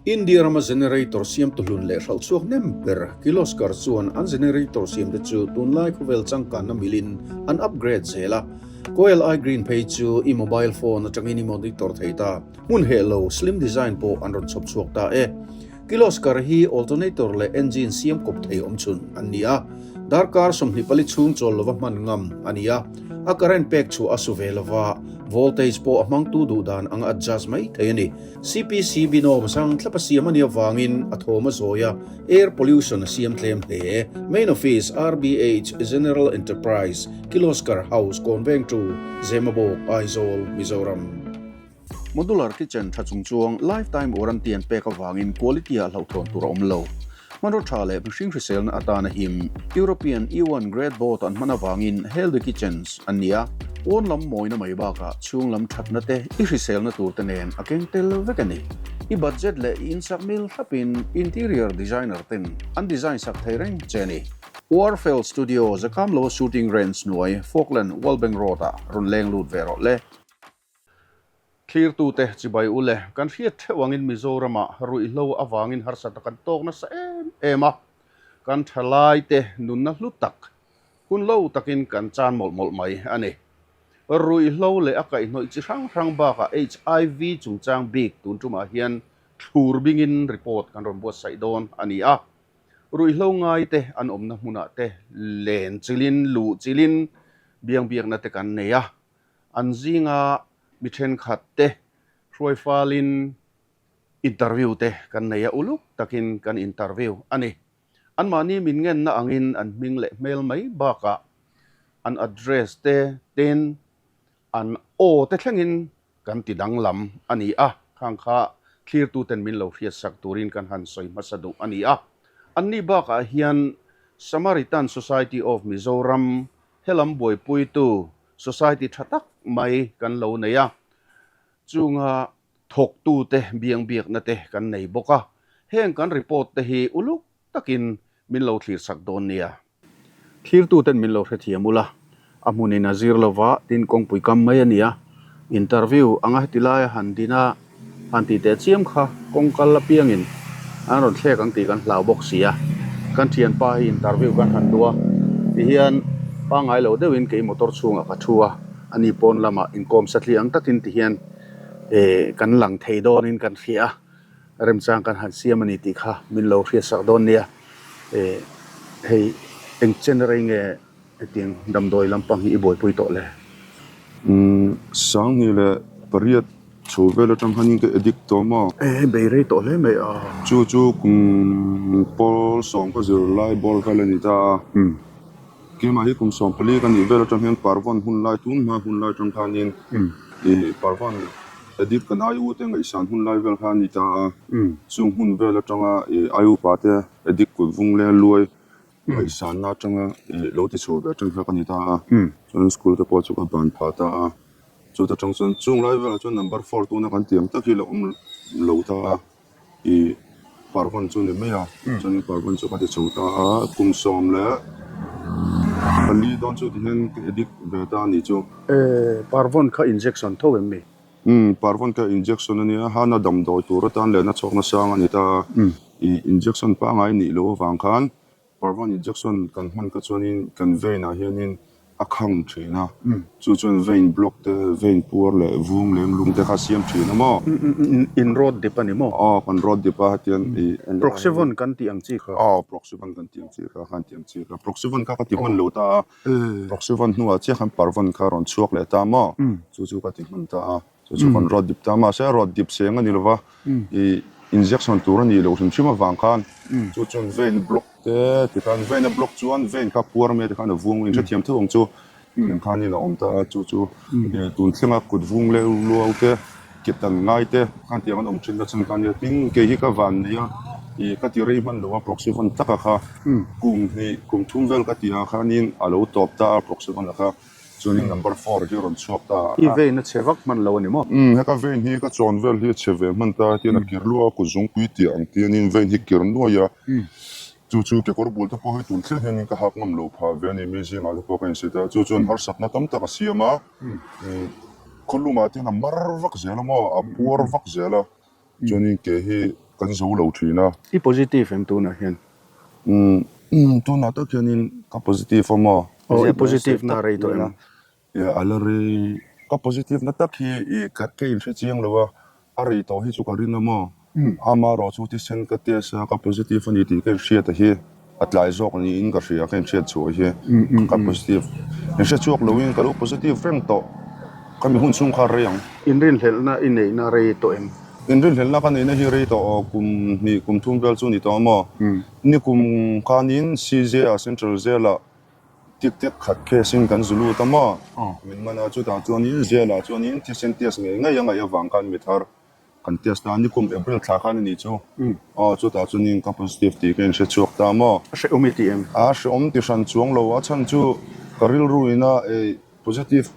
India rama generator siamtu hlun leh hralh chhuak hnem ber Kirloskar chuan an generator siamte chu tunlai khawvel changkanna milin an upgrade zel a. Coil i green phei chu i mobile phone atangin i monitor thei ta. Hmun heh lo slim design pawh an rawn chhawp chhuak ta e. Kirloskar hi alternator leh engine siam kawp thei awmchhun an ni a. Darkar 24 chhung chawl lova hman ngam a ni a. A current pek chhuah a su ve lova, voltage pawh a hmangtu duh dan anga adjust mai thei a ni. CPC binawm sang thlap a siam a nih avangin a thawm a zawi a, air pollution a siam tlem hle. Main Office, RBH, General Enterprise, Kirloskar House, Kawnvengtu, Zemabawk, Aizawl, Mizoram. Modular kitchen tha chung chuang lifetime warranty an pek avangin quality ah hlauhthawn tur a awm lo. Hmanraw tha leh mihring hriselna atana him European E1 grade board an hman avangin healthy kitchens an ni a, pawn lam mawina mai bakah chhung lam thatna te i hriselna tur te nen a keng tel vek a ni. I budget leh i insak mil thlapin interior designer ten an design sak thei reng che a ni. Warfel Studio Zakamlo shooting range hnuai Falkland Wallbank Road ah rawn leng lut ve rawh le. Thlirtute chibai u le, kan hriat theuh angin Mizoramah ruihhlo avangin harsatna kan tawk nasa em em a, kan thalaite nunna hlu tak, hun lo takin kan chan mawlh mawlh mai a ni. Ruihhlo leh a kaihhnawih chi hrang hrang bakah HIV chungchang bik tun tumah hian thlur bingin report kan rawn buatsaih dawn a ni a. Ruihhlo ngaite an awmna hmunah te len chilin, luh chilin biangbiakna te kan nei a. An zinga mi thenkhat te hruai falin interview te kan nei a, uluk takin kan interview a ni. Anmahni min ngenna angin an hming leh hmel mai bakah an address te ten an aw te thlengin kan ti danglam a ni a, khang kha thlirtuten min lo hriatsak turin kan han sawi hmasa duh a ni a. Anni bakah hian Samaritan Society of Mizoram helam buaipuitu Society tha tak mai kan lo nei a, chunga thawktute biangbiakna te kan nei bawk a, heng kan report te hi uluk takin min lo thlirsak dawn nia. Thlirtuten min lo hrethiam ula, a hmunin a zir lova, tin kawngpui kam mai a ni a, interview anga heti laia han din a, Han tih teh chiam kha kawng kal apiangin an rawn thlek ang tih kan hlau bawk si a, kan thianpa hi interview kan han duh a, tihian pangngai lo deuhin kei motor chhungah ka thu a, ani pawn lamah inkawm satliah ang takin tihian eh kan lang thei dawnin kan hria a, remchang kan han siam a ni tih kha min lo hriatsak dawn nia, eh hei eng chen rei nge Hetiang damdawi lampang hi i buaipui tawh le? Umm, Sanghnih leh pariat chho vel atang khanin ka addict tawh maw? E, bei rei tawh hle mai a. Chu chu kum pawl sawm ka zir lai bawr vel a ni ta a. Keimah hi kum 14 ka nih vel atang hian Parvan hun lai tun hma hun lai atang khanin i Parvan addict kan ai u te ngaihsan hun lai vel kha a ni ta a. Chung hun vel atanga i ai upa te addict kut vung leh luai Ngaihsanna atanga lo ti chho ve atang kha ka ni ta a, chuan school te pawh chu ka ban phah ta a, chuta tang chuan chung lai velah chuan number four tuna kan tiang tak hi la awm lo ta a, ih parvan chu ni mai a, chuan parvan chu ka ti chho ta a, kum 14 dawn chu tihian ka addict ve ta a nih chu. Parvan kha injection tho em mi? Umm, parvan kha injection a nia, hana damdawi tur atan leh na chhawkna sang a ni ta a, Ih injection pangngai nih loh avang khan Parvan injection kan hman kha chuanin kan vein ah hianin a khang thin a, chu chuan vein block te, vein puar leh vung lem lung te kha a siam thin a maw? In road dip a ni maw? Aw kan road dip a hetiang ih Proxivon kan tih ang chi kha. Aw Proxivon kan tih ang chi kha khan tih ang chi kha Proxivon kha ka ti hman lo ta a, Proxivon hnuah chiah khan Parvan kha a rawn chhuak leh ta maw? Chu chu ka ti hman ta a. Chu chu kan rawt dip ta mahse rawt dip seng a ni lova ih injection tur a nih loh hrim hrim avang khan chu chuan vein block te ti khan vein a block chuan vein kha puar mai te khan a vung in hrethiam theuh ang chu tiang khanin a awm ta a chu chu tun thlenga kut vung leh luau te ke tan ngai te khan tiang an awm thin na chhan kha ania tin kei hi ka van nei a ih ka ti rei hman lo a proxyvan taka kha kum hnih kum thum vel ka tih ah khanin a lo tawp ta a proxyvan a kha. Chuanin number four hi a rawn chhuak ta a. I vein a chhe vak hman lo a ni maw? Umm, heka vein hi ka chawn vel hi a chhe ve hman ta tian a kir luah a, kut zungpui tih ang tianin vein hi kir nuai a. Chu chu kekawr bul te pawh hi tun thleng hianin ka hak ngam lo phah ve a ni, mi zingah te pawh ka insit a, chu chuan harsatna tam tak a siam a. Khawlumah tian a mar vak zel a maw, a puar vak zel a, chuanin ke hi. kan zo lo thin a. I positive em tunah hian? Umm tunah tak hianin ka positive a maw? Aw i positive na rei tawh em? A la rei ka positive na tak hi i ka inhre chiang lo a, a rei tawh hi chu ka ring a maw? Amaherawh chu thisen ka test a ka positive a ni tih ka inhriat a hi a tlai zawk niin ka hria ka inhriat chhuah hi ka positive inhre chhuak loin ka lo positive reng tawh ka mi hun chhung kha rei ang. Inrinhlelhna i neihna rei tawh em? Inrinhlelhna ka neihna hi rei tawh aw kum hnih kum thum vel chu ni tawh a maw? Nikum khanin CJ-a Central Jail-ah Tik tek khat case in kan zu lut a maw? Min man a chutah chuanin jail ah chuanin thisen test ngei ngei a ngaih avang khan mi thar kan test a, nikum April thla khan a nih chu. Aw chutah chuanin ka positive tih ka inhre chhuak ta maw? A hrehawm i ti em? A hrehawm ti hran chuang lo, a chhan chu ka rilru ina ei Positive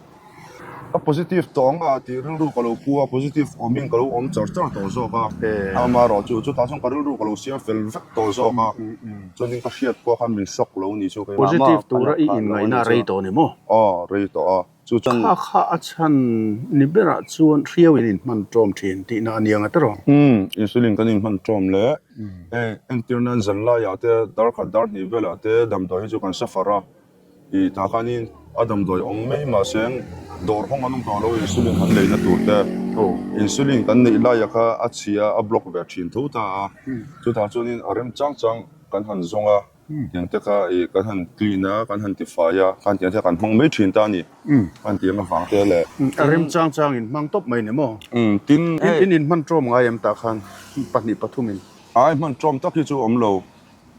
Ka positive tawh ang a tih rilru ka lo pu a, positive awmin ka lo awm char char tawh zawk a, amaherawh chu chutah chuan ka rilru ka lo siam fel vek tawh zawk a, chuanin ka hriat pawh khan min shock lo ni chu keimah Positive tura i inngaihna a rei tawh ni maw? Aw rei tawh a, chu chuan. Kha kha a chhan ni berah chuan hriau in inhman ṭawm ṭhin tihna a niang a tawrh ang. Umm, insulin kan inhman ṭawm leh hei entir nan zan laiah te dar khat dar hnih velah te damdawi hi chu kan suffer a. I tah khanin a damdawi awm mai mahse dawr hawng an awm tawh lo insulin kan leina tur te insulin kan neih laia kha a chhia a block ve thin tho ta a chutah chuanin a rem chang chang kan han zawng a tiang te kha ih kan han clean a kan han tifai a khan tiang te kan hmang mai thin ta a ni khan tiang avang te leh a rem chang chang in hmang tawp mai ni maw tin in in hman tawm ngai em tah khan pahnih pathum in ai hman tawm tak hi chu awm lo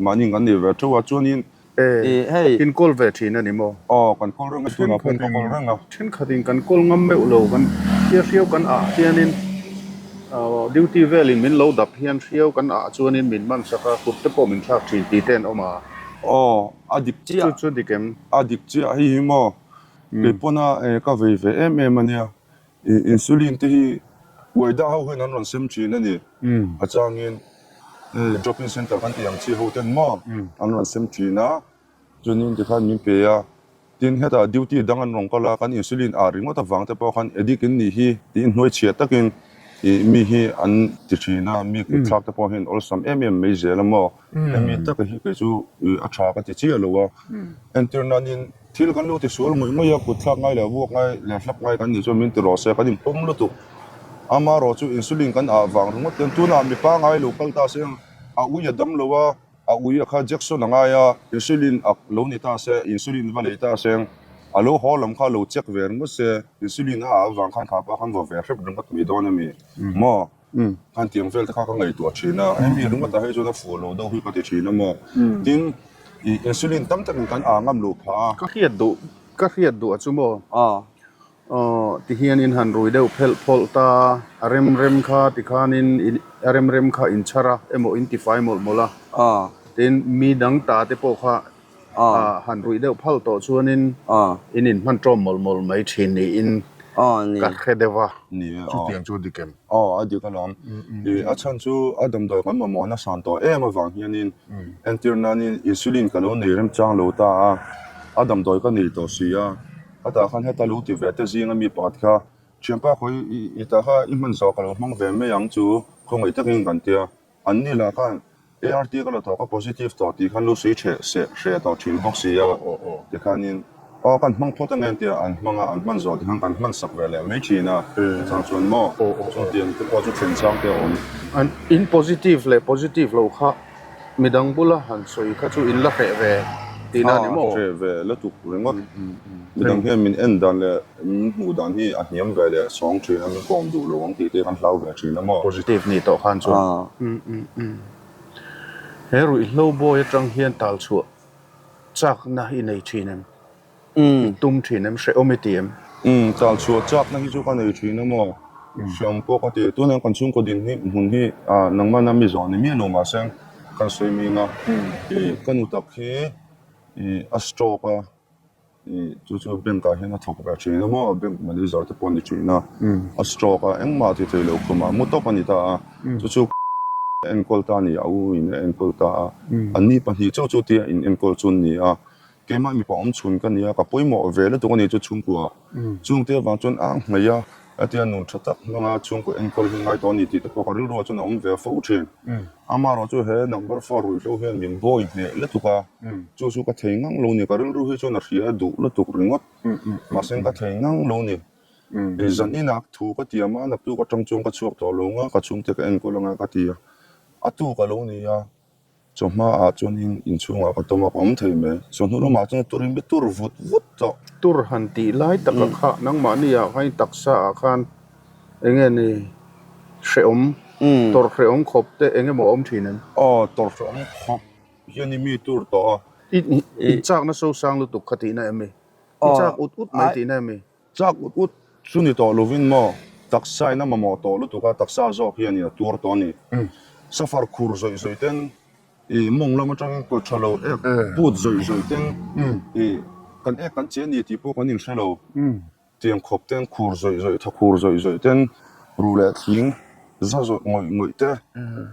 mahni kan ni ve theuh a chuanin E, hei. In kawl ve thin a ni maw? Aw, kan kawl reng a, tunah pawh ka kawl reng a. Thenkhatin kan kawl ngam meuh lo, kan hria hriau kan ah hianin duty velin min lo dap hian hriau kan ah chuanin min man sak a, kut te pawh min thlak thin tih te an awm a. Aw, a dik chiah. Chu chu dik em? A dik chiah, hei hi maw kei pawna ka vei ve em em a nia. Insulin te hi uaida ho hian an rawn sem thin a ni. A changin drop in center kan tih ang chi ho ten maw an rawn sem thin a, chuanin tikhan min pe a, tin hetah duty dang an rawn kal a, kan insulin ah ringawt avang te pawh khan addict in nih hi tiin hnuai chhiah takin ih mi hi an ti thin a, mi kut thlak te pawh hian awlsam em em mai zel a maw, hemi taka hi kei chu a tha ka ti chiah lo a, entir nanin. Thil kan lo ti sual ngawih ngawih a, kut thlak ngai leh vuak ngai leh hlap ngai kan nih chuan min ti rawh se, kan inpawm lutuk. Amaherawh chu insulin kan ah vang ringawt hian tunah mi pangai lo kal ta se a ui a dam lo a, a ui a kha Jackson a ngai a, insulin ak lo ni ta se, insulin va lei ta se, a lo haw lam kha lo check ve ringawt se, insulin a ah vang khan kha pa khan va ve hrep ringawt mai dawn a mi maw? Khan tiang vel te kha ka ngaihtuah thin a, hemi ringawtah hi chuan a fuh lo deuh hi ka ti thin a maw. Tin, ih insulin tam takin kan ah ngam loh phah a. Ka hriat duh, ka hriat duh a chu maw? Aw, ti hian in han rui deuh phelh phawlh ta, a rem rem kha ti khanin a rem rem kha in chhar a emaw in tifai mawlh mawlh a. Tin, mi dang ta te pawh kha Han ruih deuh phal tawh chuanin in inhman ṭawm mawlh mawlh mai ṭhin niin ka hre deuh a. Chutiang chu a dik em? Aw, a dik alawm. A chhan chu a damdawi kan mamawhna san tawh em avang hianin entir nanin insulin ka lo nei remchang lo ta a, a damdawi ka nei tawh si a, a tah khan heta lo ti ve te zinga mi pakhat kha ṭhianpa khawi i tah kha i hman zawh ka lo hmang ve mai ang chu khawngaih takin kan tia. An ni lah khan ART ka la tawh ka positive tawh tih khan lu sui ṭheh seh hreh tawh ṭhin bawk si a, tikhanin aw kan hmang phawt ange tia an hmang a, an hman zawh tikhan kan hman sak ve leh mai ṭhin a, chang chuan maw chutiang te pawh chu thlen chang te a awm. An in positive leh positive lo kha midang bula han sawi kha chu in la hreh ve tihna a ni maw? Aa hreh ve lutuk ringawt. Midang hian min en dan leh min hmuh dan hi a hniam ve leh sawng thin a, min kawm duh lo ang tih te kan hlau ve thin a maw? Positive nih tawh khan chuan he ruihhlo bawi atang hian tal chhuah chakna i nei thin em? I tum thin em? Hrehawm i ti em? Tal chhuah chakna hi chu ka nei thin a maw? Hrehawm pawh ka ti. Tunah kan chhungkaw din hi hmun hi nangmahna mi zawh ni miah lo mahse kan sawi ming a, ka nu tak hi a stroke a. Chu chu bank ah hian a thawk ve thin a maw bank manager te pawh a ni thin a a stroke a engmah ti thei lo khumah mu tawp a ni ta a chu chu enkawl ta a ni a u in a enkawl ta a an ni pahnih chauh chu tia in enkawl chu an ni a keimah mipa awm chhun ka ni a ka pawimawh ve lutuk a ni chu chhungkua chungte avang chuan a nghei a. Hetia nun tha tak hmanga chhungkaw enkawl hi ngai tawh a ni tih te pawh ka rilruah chuan a awm ve fo thin. Amaherawh chu he number four ruihhlo hian min bawi hneh lutuk a, chu chu ka thei ngang lo ni. Ka rilru hi chuan a hria duh lutuk ringawt, mahse ka thei ngang lo ni. Zan inah thu ka tiam a, naktuk atang chuan ka chhuak tawh lo nga, ka chhungte ka enkawl anga ka ti a, a tuk a lo ni a. Chawhma ah chuanin inchhungah ka tawm a, ka awm thei mai. Chawhnu lamah chuan tur in mi tur vut vut tawh. Tur han tih lai taka kha nangmahni ah khan i taksa ah khan eng nge ni hrehawm, tawrh hrehawm khawp te eng emaw a awm thin em? Aw, tawrh hrehawm khawp hian i mi tur tawh a. I chakna sosang lutuk kha tihna em ni? I chak ut ut mai tihna em ni? Chak ut ut chu ni tawh lovin maw taksa in a mamawh tawh lutuk a, taksa zawk hian in a tuar tawh a ni. Safar khur zawih zawih ten i mawng lam atangin kawt tha lo ek put zawih zawih ten i kan ek kan che a ni tih pawh kan inhre lo. Tiang khawp ten khur zawih zawih tha khur zawih zawih ten ruh leh thling za zawih ngawih ngawih te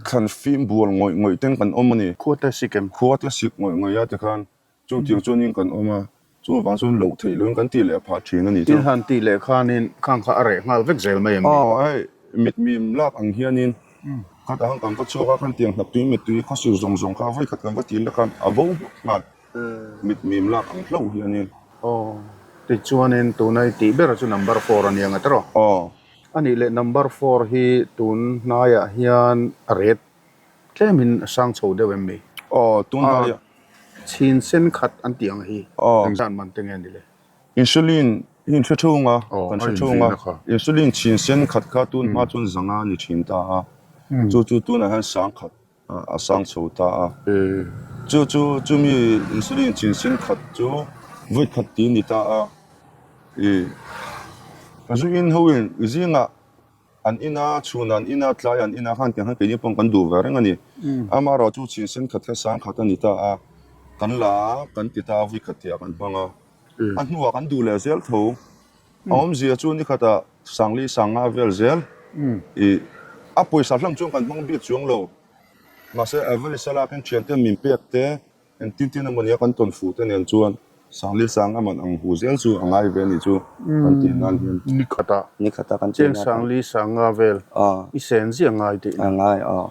thlan fim bual ngawih ngawih ten kan awm a ni. Khua te sik em? Khua te sik ngawih ngawih a tikhan Chutiang chuanin kan awm a, chuvang chuan loh theih loin kan tih leh phah thin a ni chu. In han tih leh khanin khang kha a reh nghal vek zel mai em ni? Aw hei, mitmim lak ang hianin khatah khan kan va chhuak a, khan tiang hnap tui mittui khawsir zawng zawng kha vawi khat kan va tih leh khan a bo hmawk nghal, mitmim lak ang hlauh hianin. Aw, tichuanin tuna i tih ber chu number four a nia nga tiraw? Aw. A nih leh number four hi tun hnaiah hian a ret Tlemin a sang chho deuh em ni? Aw, tun hnai a. Chhin sen khat an tih ang hi engzat man te nge ni le? Insulin hi in hre thung a, kan hre thung a. Insulin chhin sen khat kha tun hma chuan zanga a ni thin ta a, chu chu tunah hian sang khat a sang chho ta a. Chu chu chumi insulin chhin sen khat chu vawi khat tih a ni ta a. I ka zu in ho in zingah An ina, chhun an ina, tlai an ina khan tiang khan keini pawh kan duh ve reng a ni. Amaherawh chu chhin sen khat kha sang khat a ni ta a, kan la a, kan ti ta a, vui khat tihah kan hmang a. A hnuah kan duh leh zel tho. A awmzia chu ni khatah sangli sanga vel zel i a pawisa hlang chuan kan hmang bik chuang lo. Mahse average a lakin thiante min pek te, Engtin tin emaw nia kan tawn fuh te nen chuan Sangli sang a man ang hu zel chu a ngai ve anih chu kan tih nan hian. Ni khatah Ni khatah kan tih cheng nan. Sangli sanga vel i sen ziah ngai tih A ngai aw.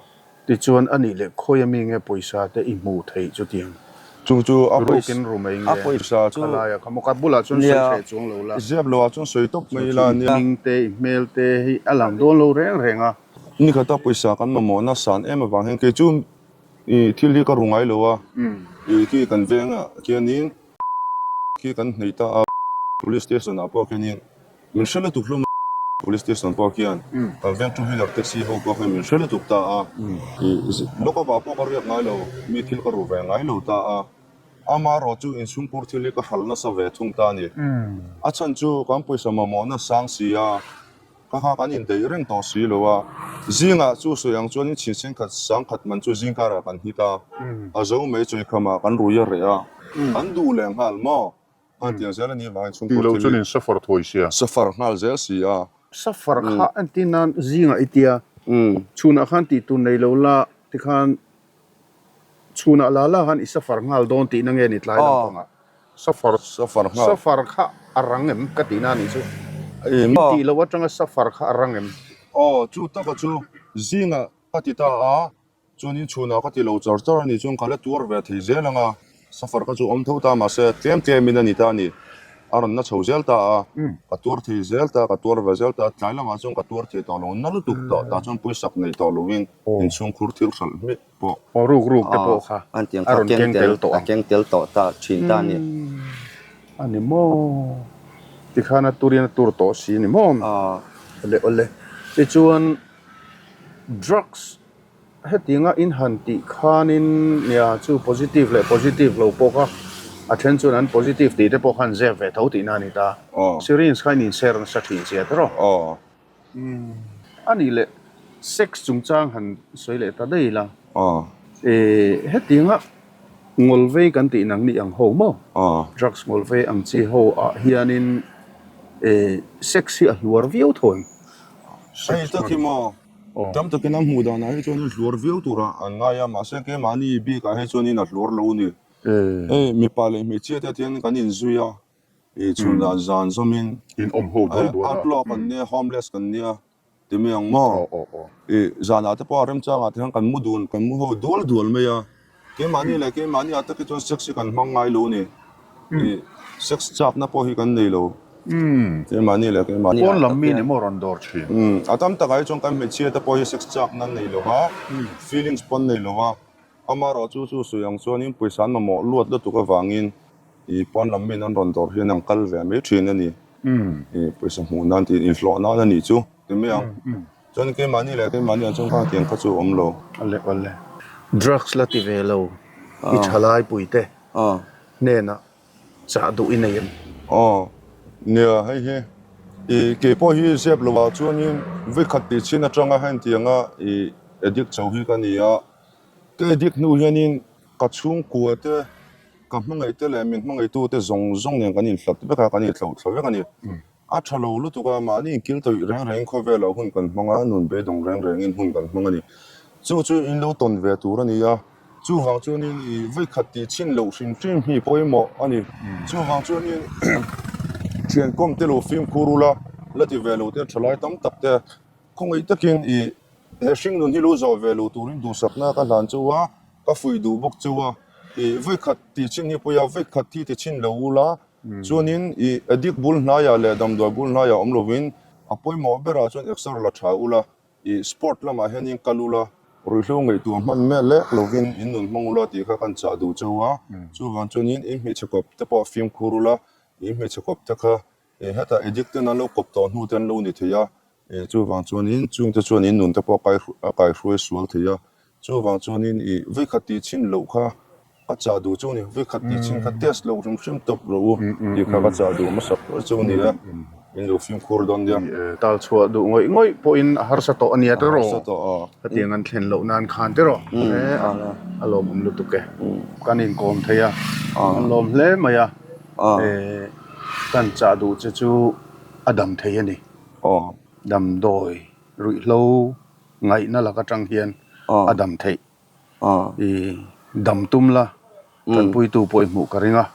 Tichuan a nih leh khawi ami nge pawisa te i hmuh theih chutiang. Chu chu a Rukin ru mai nge a pawisa chu khalaia kha maw ka bulah chuan sawi hreh chuang lo la. Ziap lo ah chuan sawi tawp mai ila nia. Hming te i hmel te hi a lang dawn lo reng reng a. Ni khata pawisa kan mamawhna san em avang hian kei chu I thil hi ka ru ngai lo a, i khi kan vengah khianin khi kan hneih ta a, Police Station ah pawh khianin min hre lutuk hlawm a, Police Station pawh khian kan veng two wheeler taxi ho pawh khian min hre lutuk ta a, i lockup ah pawh ka riak ngai lo, mi thil ka ru ve ngai lo ta a, amaherawh chu inchhungkhur thil hi ka hralh nasa ve thung ta a ni, a chhan chu kan pawisa mamawhna sang si a. Ka kha kan indaih reng tawh si lo a, zingah chu sawi ang chuanin chhin sen khat sang khat man chu zingkarah kan hit a, a zo mai chawi khamah kan rui a reh a, kan duh leh nghal maw? Khan tiang zel a nih avangin chhungkaw Tih lo thil chuanin safar thuai sia. Safar nghal zel si a. Safar kha entir nan zingah i tia, chhunah khan tih tur nei lo la tikhan chhunah la la khan i safar nghal dawn tihna nge ni tlai lampangah? Safar Safar nghal. Safar kha a rang em ka tihna a nih chu. Min tih loh atanga safar kha a rang em? Aw, chu taka chu zingah ka ti ta a, chuanin chhunah ka ti lo char char a nih chuan ka la tuar ve thei zel ang a, safar kha chu awm tho ta mahse tlem tlemin a ni ta a ni. A rawn na chho zel ta a, ka tuar thei zel ta, ka tuar ve zel ta, tlai lamah chuan ka tuar thei tawh lo, na lutuk tawh tah chuan pawisak nei tawh loin inchhungkhur thil hralh hmiah. pawh. Aw ruk ruk te pawh kha a rawn keng tel tawh ang. A keng tel tawh ta thin ta a ni. A ni maw? Tikhan a turin a tur tawh si a ni maw? Awle awle. Tichuan drugs hetianga in han tih khanin nia chu positive leh positive lo pawh kha a then chuan an positive tih te pawh khan zep ve tho tihna a ni ta. Syringe kha in inser nasa thin sia tiraw? A nih leh sex chungchang han sawi leh ta daih ila. Hetianga ngawlvei kan tih nang ni ang ho maw? Drugs ngawlvei ang chi ho ah hianin sex hi a hluar viau tho em? Hei tak hi maw? Tam takin a hmuh danah hi chuan hluar viau turah an ngai a, mahse keimahni bikah hi chuanin a hluar lo a ni. Hei mipa leh hmeichhia te hian kan inzui a. I chhun lah zan zawmin In awm ho dual dual a. Outlaw kan nia, homeless kan nia ti mai ang maw? I zanah te pawh a remchangah te hian kan mu dun, kan mu ho dual dual mai a. Keimahni leh keimahni ah tak hi chuan sex hi kan hmang ngai lo a ni. I sex chakna pawh hi kan nei lo. Keimahni leh keimahni ah tak hian. Pawn lam mi ni maw rawn dawr thin? A tam takah hi chuan kan hmeichhia te pawh hi sex chakna an nei lo va, feelings pawh an nei lo va. Amaherawh chu chu sawi ang chuanin pawisa an mamawh luat lutuk avangin i pawn lam min an rawn dawr hian an kal ve mai thin a ni. I pawisa hmuh nan tiin inhlawh nan a nih chu ti mai ang. Chuan keimahni leh keimahni ah chuan kha tiang kha chu a awm lo. Awle awle. Drugs la ti ve lo i thalai puite hnenah chah duh i nei em? Aw nia hei hi i kei pawh hi zep lo ah chuanin vawikhat tih chhin atanga heng tianga i addict chho hi ka ni a. Ka addict hnu hianin ka chhungkua te, ka hmangaih te leh min hmangaihtu te zawng zawng nen kan inhlat vek a, kan inhloh thla vek a ni. A tha lo lutuk a, mahni inkil tawih reng rengin khawvelah hun kan hmang a, nun beidawng reng rengin hun kan hmang a ni. Chu chu in lo tawn ve tur a ni a, chuvang chuanin i vawikhat tih chhin loh hrim hrim hi pawimawh a ni. Chuvang chuanin thiankawm te lo fimkhur ula, la ti ve lo te thalai tam tak te Khawngaih takin i he hringnun hi lo zawh ve lo turin duhsakna ka hlan cheu a, ka fuih duh bawk cheu a. I vawikhat tih chin hi pawih a, vawikhat hi ti chin lo ula, chuanin i addict bul hnaiah leh damdawi bul hnaiah awm lovin a pawimawh berah chuan exer la tha ula, i sport lamah hianin kal ula, ruihhlo ngaihtuah hman mel lek lovin in nun hmang ula tih kha kan chah duh cheu a. Chuvang chuanin in hmeichhe kawp te pawh fimkhur ula, in hmeichhe kawp te kha Hetah addict ten an lo kawp tawh hnu te an lo ni thei a, chuvang chuanin chungte chuan in nun te pawh a kaihruai sual thei a, chuvang chuanin ih vawikhat tih chhin loh kha ka chah duh chu a ni, vawikhat tih chhin kha test loh hrim hrim tawp rawh u tih kha ka chah duh hmasa ber chu a ni a, in lo fimkhur dawn nia. Tal chhuah duh ngawih ngawih pawhin a harsa tawh a nia tiraw? Hetiang an thlen loh nan khan tiraw? A lawmawm lutuk e. Kan inkawm thei a, an lawm hle mai a. Kan chah duh che chu a dam thei a ni. Damdawi ruihhlo ngaihna lak atang hian a dam theih. I dam tum la, tanpuitu pawh i hmuh ka ring a.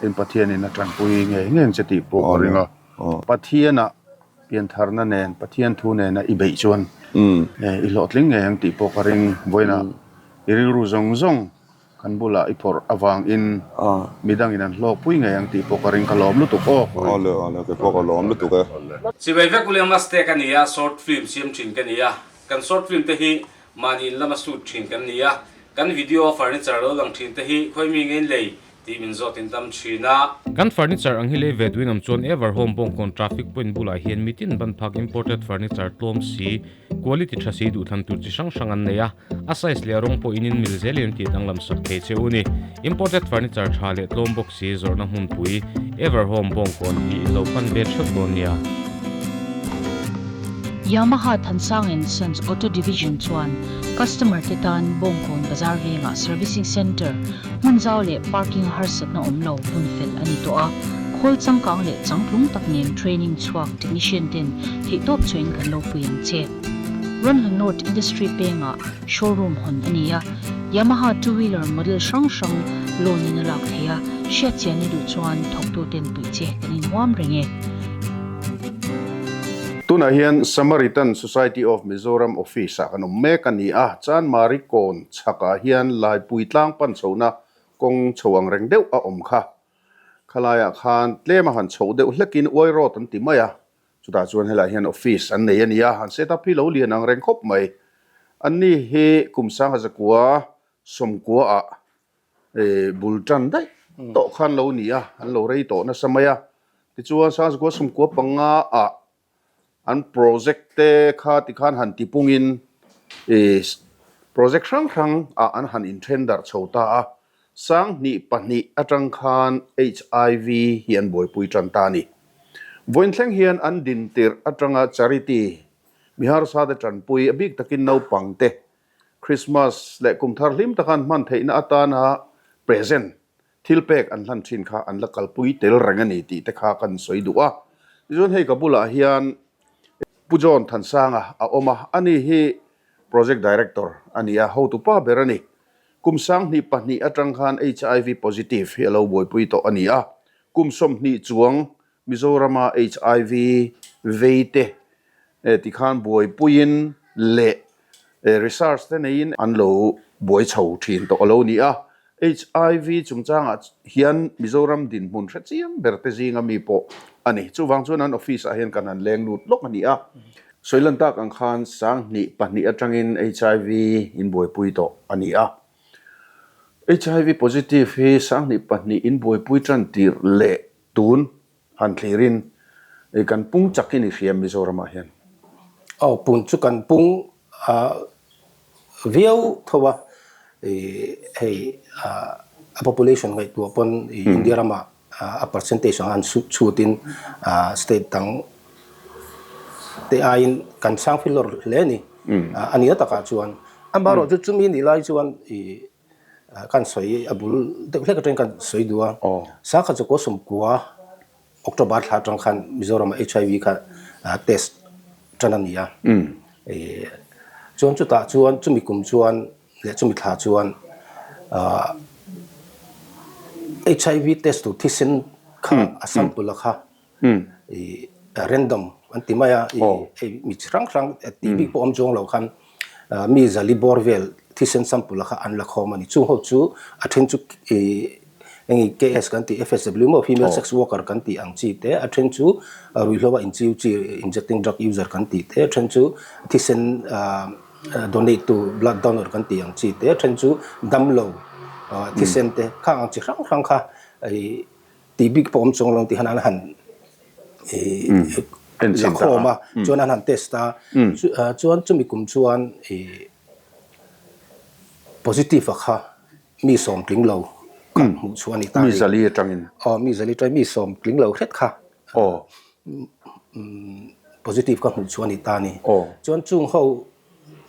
Tin, Pathianin a tanpui ngei ngei ang che tih pawh ka ring a. Pathianah piantharna nen, Pathian thu nena i beih chuan i hlawhtling ngei ang tih pawh ka ring. Vawiinah i rilru zawng zawng Kan bulah i phawrh avangin midangin an hlawkpui ngei ang tih pawh ka ring ka lawm lutuk aw. Awle awle kei pawh ka lawm lutuk e. Chibai vek William Maste ka ni a, short film siam thin ka ni a, kan short film te hi mahni in lama shoot thin kan ni a, kan video furniture lo lang thin te hi khawi mi nge in lei tih min zawt in tam thin a. Kan furniture ang hi lei ve duin awm chuan Everhome Bawngkawn traffic point bulah hian mitin ban phak imported furniture tlawm si Quality tha si duhthlan tur chi hrang hrang an nei a, a size leh a rawng pawh in in mil zelin an tih danglam sak thei che u ni. Imported furniture tha leh tlawm bawk si zawrhna hmunpui Everhome Bawngkawn hi in lo pan ve theuh dawn nia. Yamaha Thansang and Sons Auto Division chuan customer te tan Bawngkawn bazar vengah servicing centre hmun zau leh parking a harsatna awm lo hun fel a ni tawh a, khawl changkang leh changtlung tak nen training chhuak technician ten theihtawp chuain kan lo pui ang che. Ranhla North Industry pengah showroom hawn a ni a, Yamaha two wheeler model hrang hrang loan in a lak theih a, hriatchian i duh chuan thawktu ten puih che kan inhuam reng e. Tunah hian Samaritan Society of Mizoram Office ah kan awm mek a ni a, Chanmari kawn chhakah hian Laipui tlang pan chhohna kawng chho ang reng deuh a awm kha. Khalaiah khan tlem a han chhoh deuh hlekin Uai Road an ti mai a, chutah chuan helaiah hian office an nei a ni a, han set up hi lo lian ang reng khawp mai. Anni hi kum sangha zakua sawmkua ah bul tan daih tawh khan lo ni a, an lo rei tawh nasa mai a. Tichuan sangha zakua sawmkua panga ah An project te kha tikhan han tipungin project hrang hrang ah an han inthen darh chho ta a, Sanghnih pahnih atang khan HIV hi an buaipui tan ta a ni. Vawiin thleng hian an din tirh atanga charity mi harsa te tanpui a bik takin naupang te Christmas leh kum thar hlim taka an hman theihna atana present Thil pek an hlan thin kha an la kalpui tel reng a ni tih te kha kan sawi duh a. Tichuan hei ka bulah hian Pu John Thansanga a awm a, ani hi Project Director a ni a, hotupa ber a ni. Kum 2002 atang khan HIV positive hi a lo buaipui tawh a ni a. Kum 20 chuang Mizorama hiv vei te tikhan buaipuiin leh research te neiin an lo buai chho thin tawh a lo ni a. Hiv chungchangah hian Mizoram dinhmun hre chiang ber te zinga mi pawh a ni. Chuvang chuan an office ah hian kan han leng lut lawk a ni a. Sawilan tak ang khan 2002 atangin hiv in buaipui tawh a ni a. Hiv positive hi 22 in buaipui tan tirh leh tun han thlirin kan pung chak in i hria Mizoramah hian. Aw pun chu kan pung viau tho a, hei a population ngaihtuah pawn India ramah a percentage ang an chhutin state dang te aiin kan sang filawr hle a ni. A nia takah chuan amaherawhchu chumi nih lai chuan Kan sawi a bul deuh hlek atangin kan sawi duh a, Sangha chu Kawsawmkua October thla atang khan Mizoram ah HIV kha test tan a ni a, chuan chutah chuan chumi kum chuan leh chumi thla chuan HIV test tur thisen kha a sample a kha i random an ti mai a i hei mi chi hrang hrang tih bik pawh awm chuang lo khan mi zali bawr vel thisen sample a kha an la khawm a ni chung ho chu a then chu i eng KS kan tih FSW maw female sex worker kan tih ang chi te a then chu ruihhlo a inchiu chi injecting drug user kan tih te a then chu thisen donate tu blood donor kan tih ang chi te a then chu damlo thisen te khang ang chi hrang hrang kha i Tih bik pawh awm chuang lo tih han an han la khawm a, chuan an han test a, chuan chumi kum chuan positive a kha mi sawm tling lo kha hmuh chhuah a ni ta a ni. Mi zali atangin. Aw mi zali atangin mi sawm tling lo hret kha positive kha hmuh chhuah a ni ta a ni. Chuan chung ho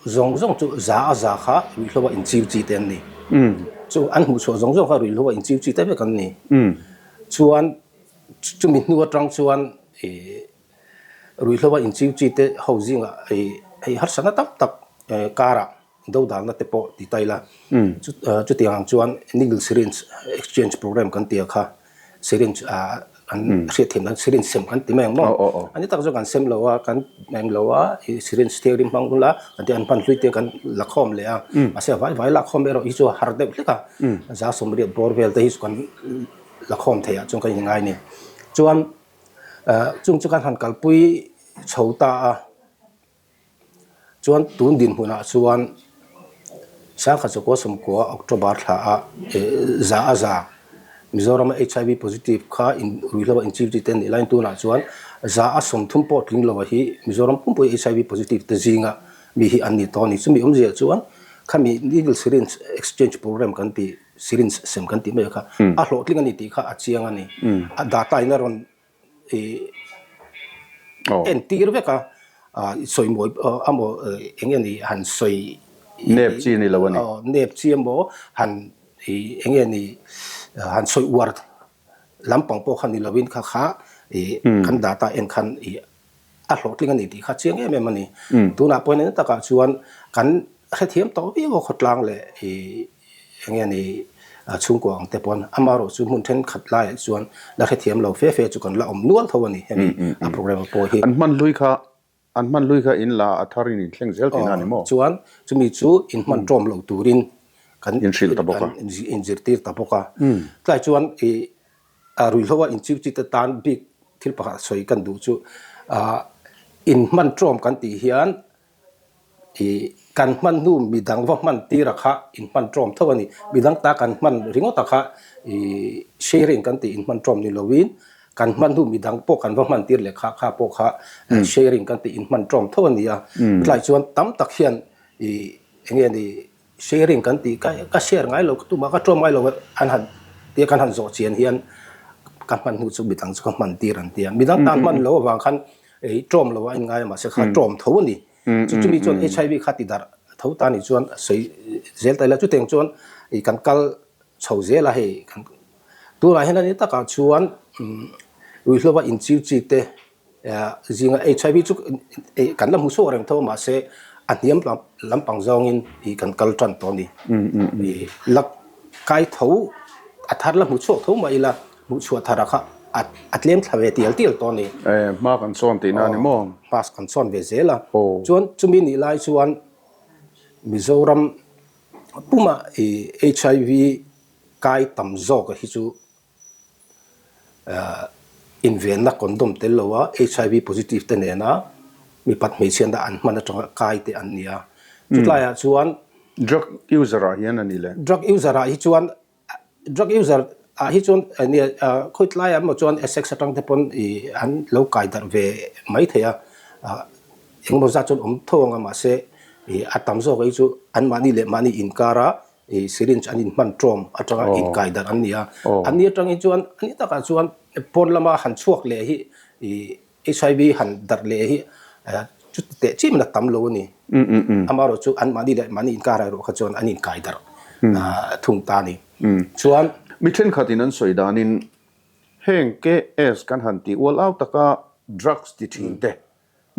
Zawng zawng chu za a za kha ruihhlo a inchiu chi te an ni. Chu an hmuh chhuah zawng zawng kha ruihhlo a inchiu chi te vek an ni. Chuan chumi hnu atang chuan ih ruihhlo a inchiu chi te ho zingah ih hei harsatna tam tak karah dodalna te pawh ti ta ila. Chutiang ang chuan needle syringe exchange program kan tia kha syringe ah an hriat thiam dan syringe sem kan ti mai ang maw ani tak zawk kan sem lo a kan eng lo a ih syringe thianghlim hmang bula kan tih an hman hlui te kan la khawm leh a mahse a vai vai lak khawm erawh hi chu a har deuh hlek a za 80 bawr vel te hi chu kan la khawm theih ah chuan kan inngai a ni chuan ah chung chu kan han kalpui chho ta a. Chuan tun dinhmunah chuan Sangha Chakua 90 October thla ah za a za Mizorama HIV positive kha in ruihhlo a inchiu chi te nih laiin tunah chuan za a 30 pawh tling lo hi Mizoram pumpui HIV positive te zinga mi hi an ni tawh a ni. Chumi awmzia chuan khami needle syringe exchange program kan tih syringe sem kan tih mai kha a hlawhtling a ni tih kha a chiang a ni. A data in a rawn entir vek a, sawi mawi amaw eng nge ni han sawi nep chi ni lo a ni. Nep chi emaw han eng nge ni han sawi uar lampang pawh kha ni lovin kha kha kan data en khan a hlawhtling a ni tih kha chiang em em a ni. Tunah pawhin eng takah chuan kan hrethiam tawh viau a khawtlang leh Eng nge ni chhungkua ang te pawn amaherawh chu hmun thenkhat laiah chuan la hrethiam lo fe fe chu kan la awm nual tho a ni hemi a programme pawh hi. An hman hlui kha an hman hlui kha in la a thar in inthleng zel tihna a ni maw? Chuan chumi chu in hman tawm lo turin kan inhrilh ta bawk a. Inzirtir ta bawk a. Tlai chuan i ruihhlo a inchiu chi te tan bik thil pakhat sawi kan duh chu in hman tawm kan tih hian I kan hman hnu midang va hman tir a kha in hman tawm tho a ni. Midang ta kan hman ringawt a kha i sharing kan tih in hman tawm ni lovin kan hman hnu midang pawh kan va hman tir leh kha kha pawh kha sharing kan tih in hman tawm tho a ni a. Tlai chuan tam tak hian i eng nge ni sharing kan tih ka ka share ngai lo tumah ka tawm ngai lo an han tia kan han zawh chian hian ka hman hnu chu midang chu ka hman tir an ti a. Midang tan hman lo avang khan Ei ṭawm lo a inngai a mahse kha ṭawm tho a ni. Chu chumi chuan HIV kha ti darh tho ta ni chuan a sawi zel ta ila chutiang chuan i kan kal chho zel a hei kan tunah hian a ni takah chuan ruihhlo a inchiu chi te zinga HIV chu kan la hmu chhuak reng tho a mahse a hniam lampang zawngin i kan kal tan tawh a ni. I la kai tho a thar la hmu chhuak tho mah ila. Hmuhchhuah thar a kha a tlem thla ve tial tial tawh a ni. Hma kan sawn tihna a ni maw? Hma kan sawn ve zel a. Chuan chumi nih lai chuan Mizoram puma i HIV kai tam zawk hi chu invenna condom tel lo a HIV positive te nena mipat hmeichhiatna an hman atanga kai te an ni a. Chutlaiah chuan Drug user ah hian a ni le. Drug user ah hi chuan Drug user ah hi chuan nia khawi tlaiah emaw chuan sex atang te pawn ih an lo kai darh ve mai thei a, engemaw zat chuan awm tho ang a mahse ih a tam zawk hi chu anmahni leh mahni inkara ih syringe an inhman tawm atanga inkai darh an ni a, anni atang hi chuan ani takah chuan pawn lama han chhuak leh hi ih HIV han darh leh hi chuti teh chiah in a tam lo a ni. Amaherawh chu anmahni leh mahni inkar erawh kha chuan an inkai darh thung ta a ni. Chuan. Mi thenkhatin an sawi danin heng KS kan han tih ual au taka drugs ti thin te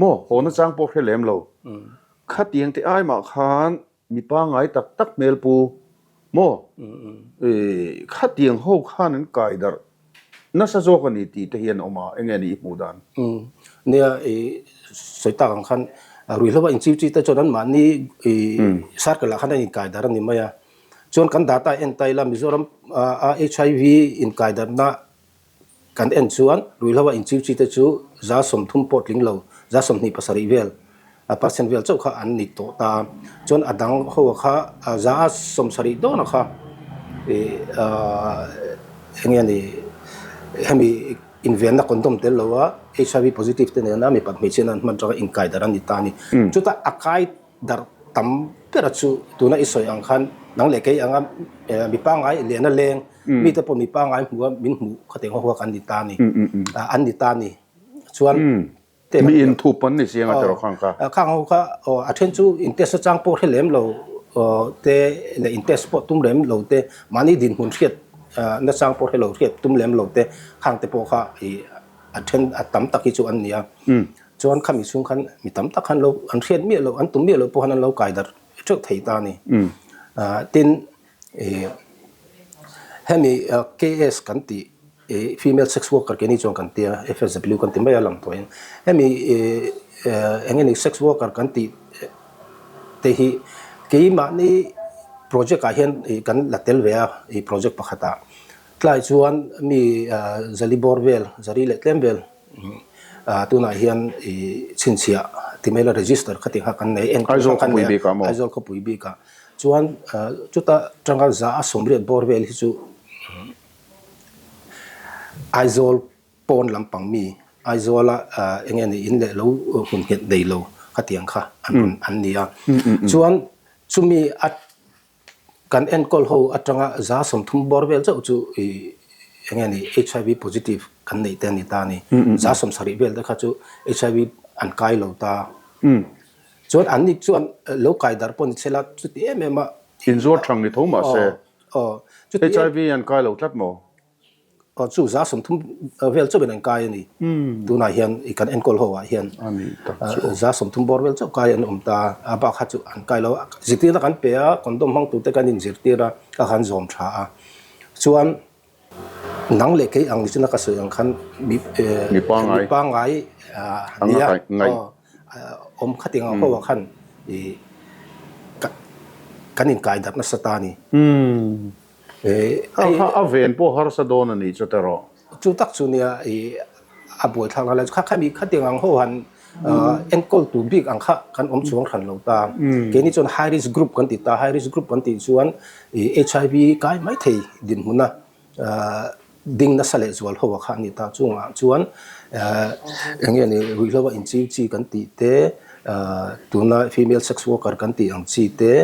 maw haw nachang pawh hre lem lo. Khatiang te ai mah khan Mi pangngai tak tak hmel pu maw? Khatiang ho khan an kai darh nasa zawk a ni tih te hi an awm a, enge ni i hmuh dan? Nia, i sawi tak ang khan ruihhlo a inchiu chi te chuan anmahni i circle ah khan an inkai darh a ni mai a. Chuan kan data en ta ila Mizoram a HIV inkai darhna Kan en chuan ruihhlo a inchiu chi te chu 30% pawh tling lo, 27% vel, percent vel chauh kha an ni tawh ta. Chuan a dang ho kha 70% dawn a kha ih eng nge ni hemi invenna condom tel lo a HIV positive te nena mipat hmeichhiatna an hman atanga inkai darh a ni ta a ni. Chutah a kai Darh tam bera chu tuna i sawi ang khan nang leh kei anga mi pangngai lian a leng, mite pawh mi pangngai hmu a min hmuh khatiang ho kha kan ni ta a ni, an ni ta a ni. Chuan Mi inthup an ni chiang a tiraw khang kha? Khang ho kha aw a then chu in test achang pawh hre lem lo te leh in test pawh tum lem lo te, mahni dinhmun hriat nachang pawh hre lo hriat tum lem lo te khang te pawh kha ih a then a tam tak hi chu an ni a. Chuan khami chhung khan mi tam tak khan lo an hriat miah loh, an tum miah loh pawh khan an lo kai darh teuh thei ta a ni. Tin, hemi KS kan tih female sex worker keini chuan kan tia, FSW kan ti mai a lang tawhin. Hemi eng nge ni sex worker kan tih te hi keimahni project ah hian kan la tel ve a, project pakhatah. Tlai chuan mi zali bawr vel, zari leh tlem vel Tunah hian i chhinchhiah ti mai la register kha tih kha kan nei en Aizawl khawpui bikah maw? Aizawl khawpui bikah chuan chuta tanga za a 80 bawr vel hi chu Aizawl pawn lampang mi Aizawla eng nge ni in leh lo hmun nghet nei lo khatiang kha an rawn an ni a. Chuan chumi a Kan enkawl ho atanga 30% bawr vel chauh chu i eng nge ni HIV positive kan neih te a ni ta a ni. 70% vel te kha chu HIV an kai lo ta. Chuan an ni chuan lo kai darh pawh ni chela chuti em em a. Inzuar thang ni tho mahse HIV an kai lo tlat maw? Aw chu 30% vel chauhin an kai a ni. Tunah hian i kan enkawl ho ah hian 30% bawr vel chauh kai an awm ta a, a bak kha chu an kai lo a. Zirtirna kan pe a, condom hmang turte kan inzirtir a, ka khan zawm tha a. Chuan nang leh kei ang nichina ka sawi ang khan mi pangngai a nia awm khating ang ho ah khan i kan inkai darh nasa ta a ni. Kha a ven pawh harsa dawn a nih chu teh rawh. Chu tak chu nia i a buaithlak na lai chu kha khami khatiang ang ho han enkawl tur bik ang kha kan awm chuang hran lo ta. Keini chuan high risk group kan ti ta, high risk group kan tih chuan i HIV kai mai thei dinhmuna ding nasa leh zual ho a kha a ni ta. Chungah chuan eng nge ni ruihhlo a inchiu chi kan tih te, tuna female sex worker kan tih ang chi te,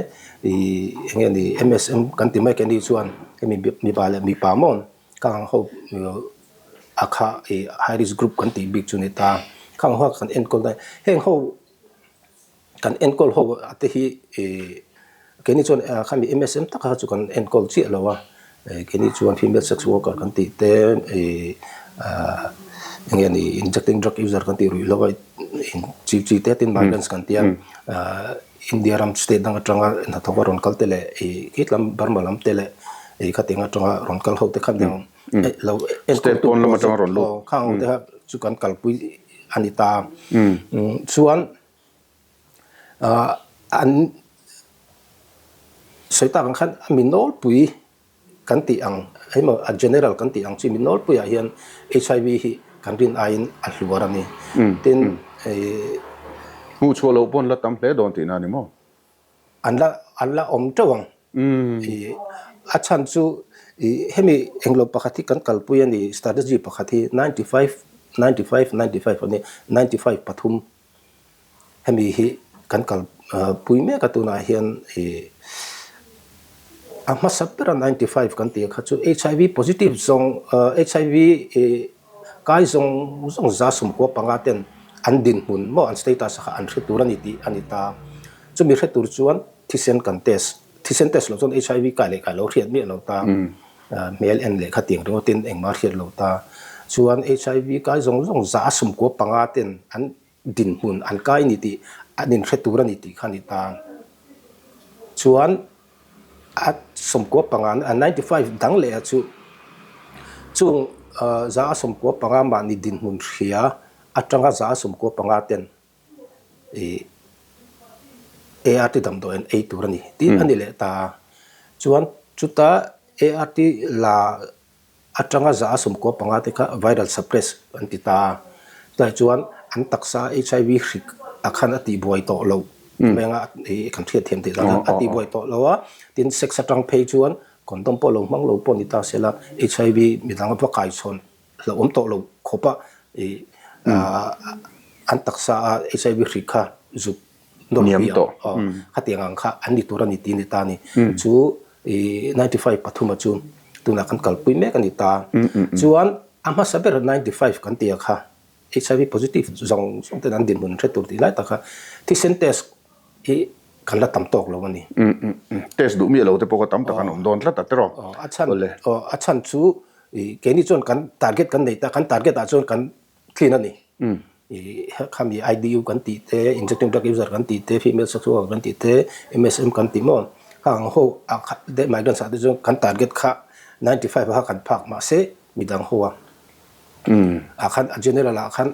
Ih eng nge ni MSM kan ti mai keini chuan hemi mipa leh mipa maw ka ang ho a kha ih high risk group kan tih bik chu ni ta khang ho kan enkawl daih heng ho kan enkawl ho a te hi ih keini chuan khami MSM taka kha chu kan enkawl chiah lo a keini chuan female sex worker kan tih te ih eng nge ni injecting drug user kan tih ruih hlauh a in chi chi te tin migrants kan tia. India ram state dang atanga hnathawk a rawn kal te leh ih khit lam Burma lam te leh ih khatiang atanga rawn kal ho te kha dang. Lo State pawn lam atanga rawn lut. Khang ho te kha chu kan kalpui a ni ta. Chuan an sawi tak ang khan a mi nawlpui kan tih ang emaw a general kan tih ang chi mi nawlpuiah hian HIV hi kan rin aiin a hluar a ni. Tin Hmuh chhuah loh pawn la tam hle dawn tihna a ni maw? An la an la awm teuh ang. A chhan chu hemi englo pakhat hi kan kalpui a ni strategy pakhat hi 95 95 95 a ni 95 pathum Hemi hi kan kal pui mek a tunah hian ih a hmasa bera 95 kan tih kha chu HIV positive zawng HIV ih kai zawng zawng za sawmkua panga ten an dinhmun maw an status kha an hre tur a ni tih a ni ta. Chumi hre tur chuan thisen kan test thisen test loh chuan HIV kai leh kai lo hriat miah lo ta hmel en leh kha tiang ringawtin engmah hriat lo ta. Chuan HIV kai zawng zawng za sawmkua panga ten an dinhmun an kai ni tih an inhre tur a ni tih kha a ni ta. Chuan a sawmkua panga a 95 dang leh a chu chung za a sawmkua panga mahni dinhmun hria atanga za a sawmkua panga ten ih ART damdawi an ei tur a ni tih a ni leh ta. Chuan chuta ART la Atanga za a sawmkua panga te kha viral suppress an ti ta a, chutah chuan an taksa HIV hrik a khan a tihbuai tawh loh mai anga kan hriat thiam theih dan khan a tihbuai tawh lo a, tin sex atang phei chuan condom pawh lo hmang lo pawh ni ta sela HIV midang va kaichhawn hlauhawm tawh lo khawp a an taksa a HIV hrik kha zuk Niam tawh. Khatiang ang kha an ni tur a ni tih a ni ta a ni. Chu 95 pathuma chu tunah kan kalpui mek a ni ta. Chuan a hmasa ber 95 kan tih kha HIV positive zawng zawng ten an dinhmun hre tur tih lai tak kha thisen test hi kan la tam tawk lo a ni. Test duh miah lo te pawh kha tam tak an awm dawn tlat a tiraw? A chhan a chhan chu keini chuan kan target kan nei ta, kan target ah chuan kan Clean a ni. Khami IDU kan tih te, injecting drug user kan tih te, female sex worker kan tih te, MSM kan tih maw? Kha ang ho ah kha te migrants ah te chuan kan target kha 95 ah kha kan phak mahse midang ho ah ah khan a general ah khan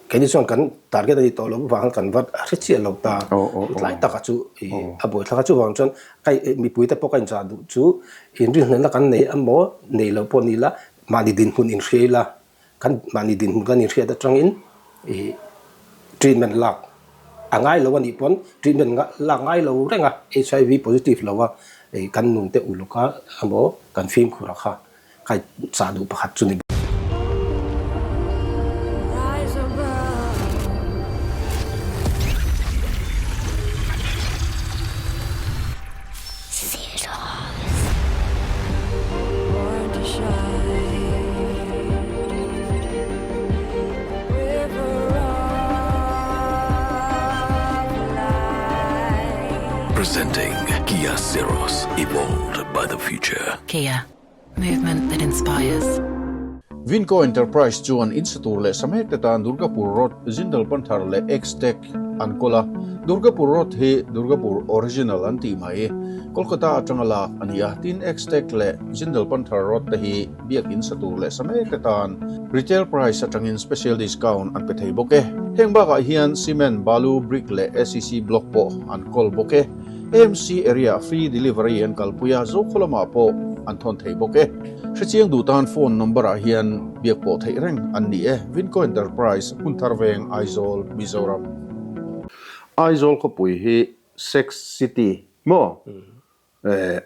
keini chuan kan target a ni tawh lo avang khan kan va hre chiah lo ta. Tlai takah chu a buaithlak a chuvang chuan kai mipui te pawh ka inchah duh chu inrinhlelhna kan nei emaw nei lo pawh ni ila mahni dinhmun inhria ila Kan mahni dinhmun kan inhriat atangin ih treatment lak a ngai lo a nih pawn treatment lak ngai lo reng a, HIV positive lo a ih kan nun te uluk a emaw kan fimkhur a kha kai chah duh pakhat chu ni. Presenting Kia Syros, evolved by the future. Kia, movement that inspires. Vinco Enterprise chuan in sa tur leh Samek te tan Durgapur Road, Jindal Panthar leh X-Tech an kawl a. Durgapur Road hi Durgapur Original an tih mai. Kolkata atanga lak a ni a, tin X-Tech leh Jindal Panthar Road te hi biakin sa tur leh sa mek te tan retail price atangin special discount an pe thei bawk e. Heng bakah hian cement, balu, brick leh ACC block pawh an kawl bawk e. AMC area free delivery an kalpui a, Zokhaw lamah pawh an thawn thei bawk e. Hrechiang duh tan phone number ah hian biak pawh theih reng an ni e. Vinco Enterprise, Hmunthar Veng, Aizawl, Mizoram. Aizawl khawpui hi Sex City maw?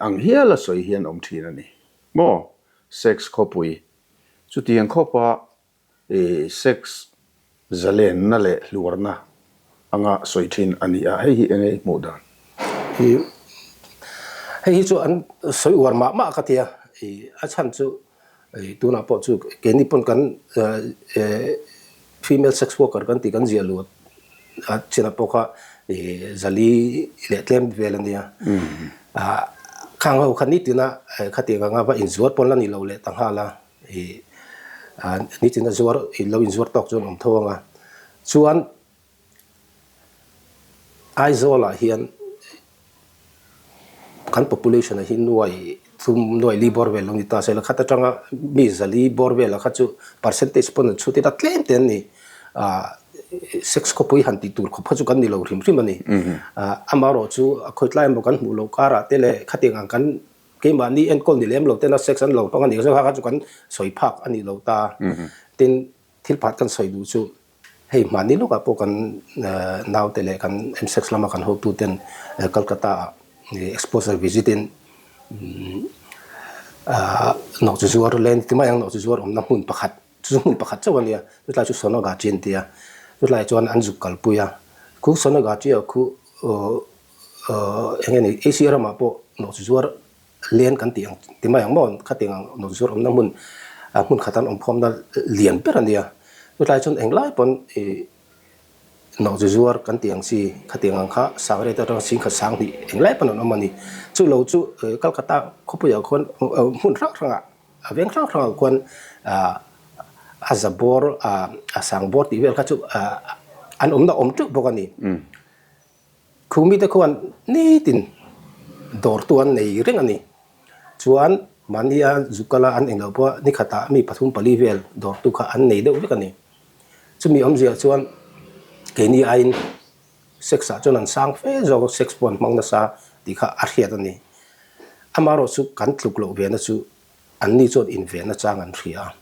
Ang hial a sawi hian awm thin a ni maw? Sex khawpui. Chutiang khawpa sex zalenna leh hluarna anga sawi thin a ni a, hei hi enge i hmuh dan? Hei hi chu an sawi uar mah mah ka ti a, a chhan chu tunah pawh chu keini pawn kan female sex worker kan tih kan ziah luh a chinah pawh kha zali leh tlem vel a nia. Khang ho kha nitina khatiang anga va inzuar pawn la ni lo leh ta nghal a. I nitin a zuar i lo inzuar tawk chuan awm tho ang a. Chuan Aizawlah hian kan population a hi nuai thum nuai li bawr vel lo ni ta se la khat atanga mi zali bawr vel a kha chu percentage pawn an chhut ila tlem te an ni. Sex khawpui han tih tur khawp kha chu kan ni lo hrim hrim a ni. Amaherawh chu a khawitlai emaw kan hmuh loh karah te leh khatiang ang kan keimahni enkawl ni lem lo tena sex an lo hmang a nih kha chu kan sawi phak a nih lo ta. Tin, thil phat kan sawi duh chu hei hmanni lawkah pawh kan naute leh kan M-sex lama kan hotuten Kolkata-ah exposure visit-in nawhchi zuar leng ti mai ang nawhchi zuar awmna hmun pakhat Chu chu hmun pakhat chauh a nia, chutlai chu Sonagachi an ti a, chutlai chuan an zuk kalpui a. Khu Sonagachi ah khu eng nge ni Asia ramah pawh nawhchi zuar len kan tih ang ti mai ang maw khatiang ang nawhchi zuar awmna hmun hmun khat an awm khawmna lian ber a nia. Chutlai chuan englai pawn ih nawhchi zuar kan tih ang chi khatiang ang kha Sangriat atanga Singkhat Sanghnih englai pawn an awm a ni. Chu lo chu Calcutta khawpuiah khuan hmun hrang hrangah A veng hrang hrangah khuan a za bawr a sang bawr tih vel kha chu an awmna awm teuh bawk a ni. Khu mite khuan nitin dawrtu an nei reng a ni. Chuan mahnia zukala an englo pawh ni khatah mi pathum pali vel dawrtu kha an nei deuh vek a ni. Chumi awmzia chuan keini aiin sex ah chuan an sang fe zawk a, sex pawh an hmang nasa tih kha a hriat a ni. Amaherawh chu kan tluk loh ve na chu anni chuan inven nachang an hria a,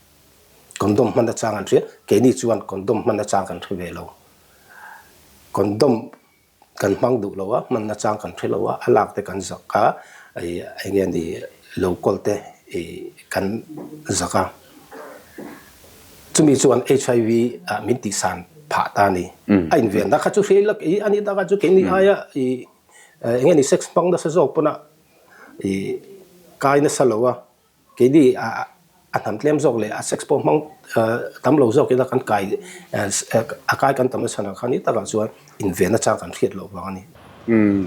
condom hman nachang an hria, keini chuan condom hman nachang kan hre ve lo. Condom kan hmang duh lo a, hman nachang kan hre lo a, a lak te kan zak a, eng nge ni lo kawl te kan zak a. Chumi chuan HIV ah min tihsan phah ta a ni. A invenna kha chu hriai lak i a nih takah chu keini aia i eng nge ni sex hmang nasa zawk pawn a i kai nasa lo a, keini a hnam tlem zawk leh a sex pawh hmang tam lo zawk ila kan kai a kai kan tam nasa ang kha ni takah chuan invenna chang kan hriat loh vang a ni. Umm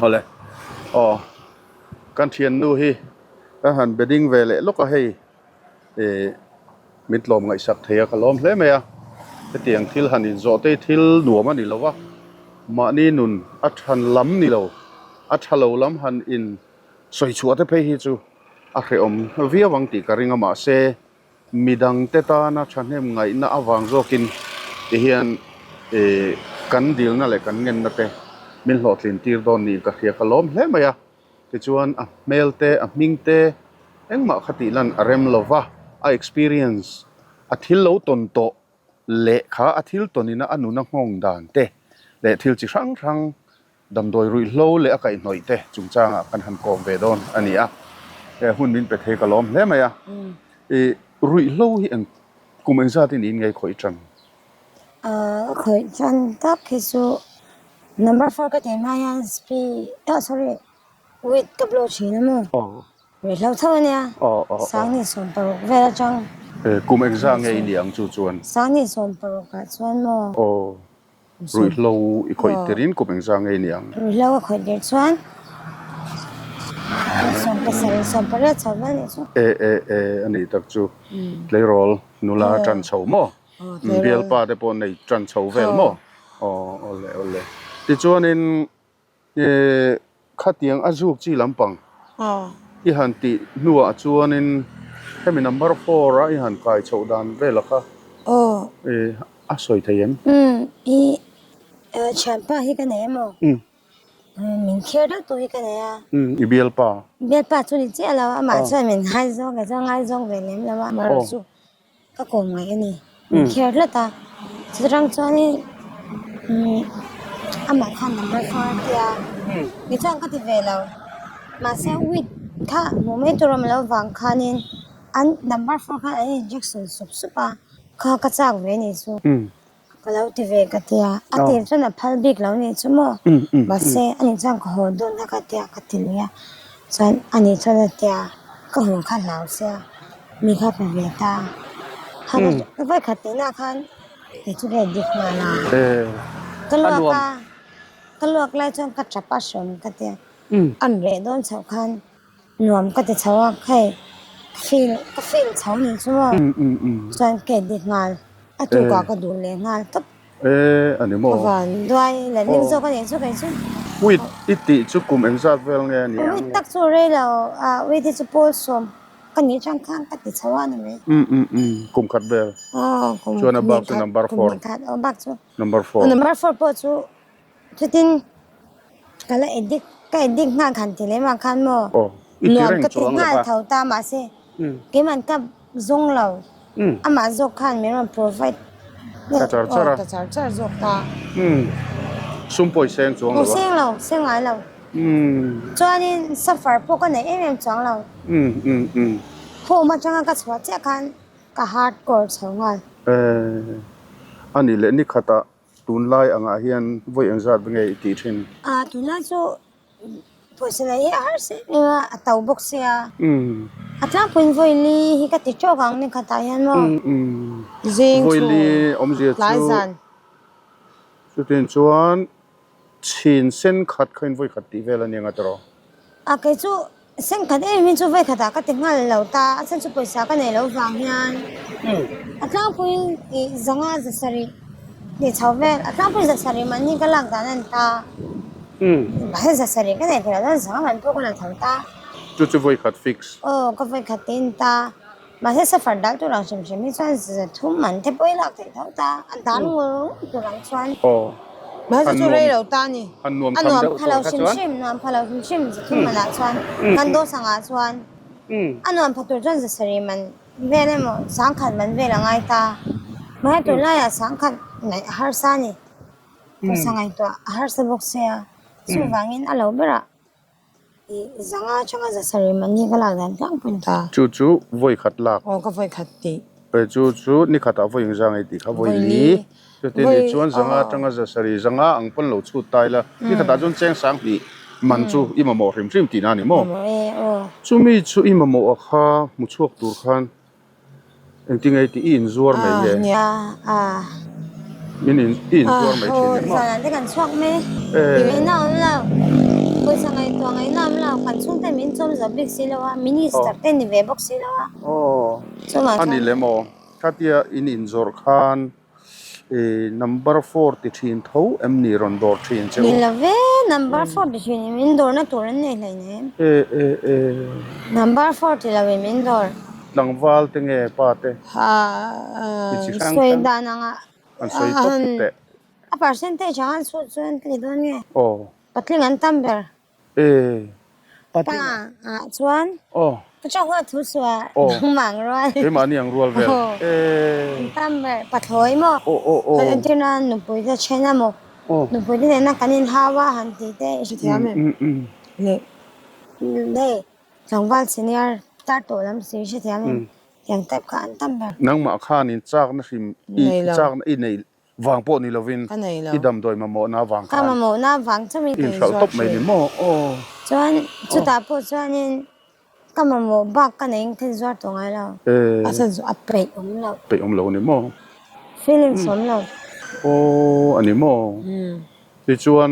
awle aw kan thiannu hi ka han be ding ve leh lawk a hei. Ih min tlawm ngaihsak thei a ka lawm hle mai a, hetiang thil han inzawh te hi thil nuam a ni lo va, mahni nun a than lam ni lo, a tha lo lam han in sawi chhuah te phei hi chu a hrehawm viau ang tih ka ring a, mahse midang te tana thahnem ngaihna avang zawkin tihian ih kan dilna leh kan ngenna te min hlawhtlin tir dawn niin ka hria ka lawm hle mai a. Tichuan a hmel te, a hming te engmah kha tih lan a rem lo va, a experience, a thil lo tawn tawh leh kha a thil tawnina a nuna nghawng dan te leh thil chi hrang hrang damdawi ruihhlo leh a kaihhnawih te chungchangah kan han kawm ve dawn a ni a. He hun min pe thei ka lawm hle mai a. I ruihhlo hi eng kum engzat in in ngei khawih tan? Ka khawih tan tak hi chu Number four ka tih hma hian spi ah sorry weed ka blow thin a maw ruihhlo tho a nia sanghnih 16 vel atang Kum engzah nge i nih ang chu chuan? Sanghnih 16 ah chuan maw Aw ruihhlo i khawih tirin kum engzah nge i nih ang? Ruihhlo ka khawih tir chuan 17 18 chho vel nih chu. E e e a nih tak chu tleirawl nula tan chho maw? Bialpa te pawh nei tan chho vel maw? Aw awle awle. Tichuanin khatiang a zuk chi lampang i han tih hnuah chuanin hemi number four a i han kai chhoh dan vel a kha a sawi thei em? Umm i thianpa hi ka nei emaw? Min kher deuh tawh hi ka nei a. Umm i bialpa? Bialpa chu ni chiah lo amah chuan min ngaizawng ve chuan ngaizawng ve lem lo a amaherawhchu Ka kawm ngaih a ni. Min kher hlat a, chutang chuanin umm amah khan number four a tia, kei chuan ka ti ve lo. Mahse weed kha hmuh mai tur awm loh vang khanin an number four khan an injection sup sup a, kha ka chak ve a nih chu. Ka lo ti ve ka tia, a tir chuan a phal bik lo nih chu maw, mahse ani chuan ka haw dawn a ka tia ka ti lui a, chuan ani chuan a tia ka haw kha hlau sia mi kha pe ve ta, khan a vawi khat tih nah khan kei chu ka dik nghal a, ka luak a, ka luak lai chuan ka tap a hrawm ka tia, an reh dawn chhoh khan. Nuam ka ti chho a, hei feel ka feel chho nih chu maw chuan ka edit nghal a tukah ka duh leh nghal tawp. E a ni maw? Ka van duai letling zawk a nih chu kei chu. Weed i tih chu kum engzat vel nge a ni ang? Weed tak chu rei lo, weed hi chu pawl sawm ka nih atang khan ka ti chho a ni mai. Um um um, kum khat vel. Aw, kum Chuan a bak chu number four. Kum khat, aw bak chu. Number four. Number four pawh chu chutin ka la addict, ka addict nghal khan ti lem ah khan maw. Aw, i ti Nuam reng ka ti chuang lo nghal va. tho ta mahse keiman ka zawng lo. Amah zawk khan min rawn provide Ta char char a. Ta char char zawk ta. Sum pawh i seng chuang lo a. Seng lo, seng ngai lo. Chuanin suffer pawh ka nei em em chuang lo. Home atanga ka chhuah chiah khan ka hard core chho nghal. A nih leh ni khatah tunlai angah hian vawi engzat nge i tih thin? Tunlai chu Pawisa nei hi a harsa em em a, a to bawk sia. A tlangpuiin vawi hi ka ti tawk ang ni khatah hian maw. Zing Vawi li awmzia chu chutin chuan chhin sen khat kha in vawi khat tih vel a nia nga tawh. A kei chu sen khat em em hi chu vawi khatah ka ti nghal lo ta, a chhan chu pawisa ka nei loh vang hian a tlangpuiin ih zanga za sarih tih chho vel, a tlangpuiin za sarih mahni ka lak dan a ni ta. Mahse za sarih ka nei theih loh chuan zanga man pawh ka la tho ta. Chu chu vawi khat fix. Aw ka vawi khat te in ta. Mahse safar dal tur ang hrim hrim hi chuan za thum man te pawh i lak theih tho ta. A dal ngur ngur tur ang chuan. Aw. Mahse chu rei lo ta ni. A nuam A tham nuam deuh pha lo tur kha hrim chuan. hrim, nuam pha lo hrim hrim za thum manah chuan kan dawh sangah chuan a nuam pha tur chuan za sarih man vel emaw sangkhat man vel a ngai ta. Mahse tunlaiah sangkhat ngaih a harsa a ni. Pawisa ngaihtuah a harsa bawk sia, chuvangin a lo berah i zanga atanga za sarih mahni ka lak dan tlangpui ta. Chu chu vawi khat lak. Aw ka vawi khat tih. E chu chu ni khatah vawi engzang ei tih kha vawi li. Chuti ni chuan zanga atanga za sarih zanga ang pawn lo chhut ta ila, ni khatah chuan cheng sang hnih man chu i mamawh hrim hrim tihna a ni maw? Mamawh e aw. Chumi chu i mamawh a kha hmu chhuak tur khan Engtinge i tih i inzuar mai nge? Nia a. Min in i inzuar mai thin em maw? Zanah te kan chhuak mai. Ngaihna awm lo. Pawisa ngaihtuah ngaihna awm lo. Kan chhungte min chawm zo bik si lo a, minister te ni ve bawk si lo a. Aw. A ni lem aw. Khatia in inzawrh khan I number four ti thin tho em ni rawn dawr thin che u? Ni lo ve, number four ti thin in min dawrna tur an nei hleinem. E e e. Number four ti lo in min dawr. Tlangval te nge pa te? Ha Ti chi hrang hrang. Sawi dan anga. An sawi tawp teh. A percentage ang an chhut chuan ka ni dawn nge? Aw. Patling an tam ber. E. Pa ah chuan ka chauh a thu suah nangmah ang rual. Keimahni ang rual vel. E. Tam ber pathlawi maw? Aw aw aw. Entir nan nupui te then a maw? Nupui te nena kan inhau a han tih te i hrethiam em? Le. Hei tlangval senior tar tawh lam si i hrethiam em? Tiang type kha an tam ber. Nangmah khan in chakna hrim i chakna i nei Vang pawh ni lovin i damdawi mamawhna vang khan. Ka mamawhna vang chauhin ka inhralh tawp mai ni maw? Aw. Chuan chutah pawh chuanin ka mamawh bak ka neiin ka inzuar tawh ngai lo. A chhan chu a peih awm lo. Peih awm lo a ni maw? Feelings awm lo. Aw a ni maw? Tichuan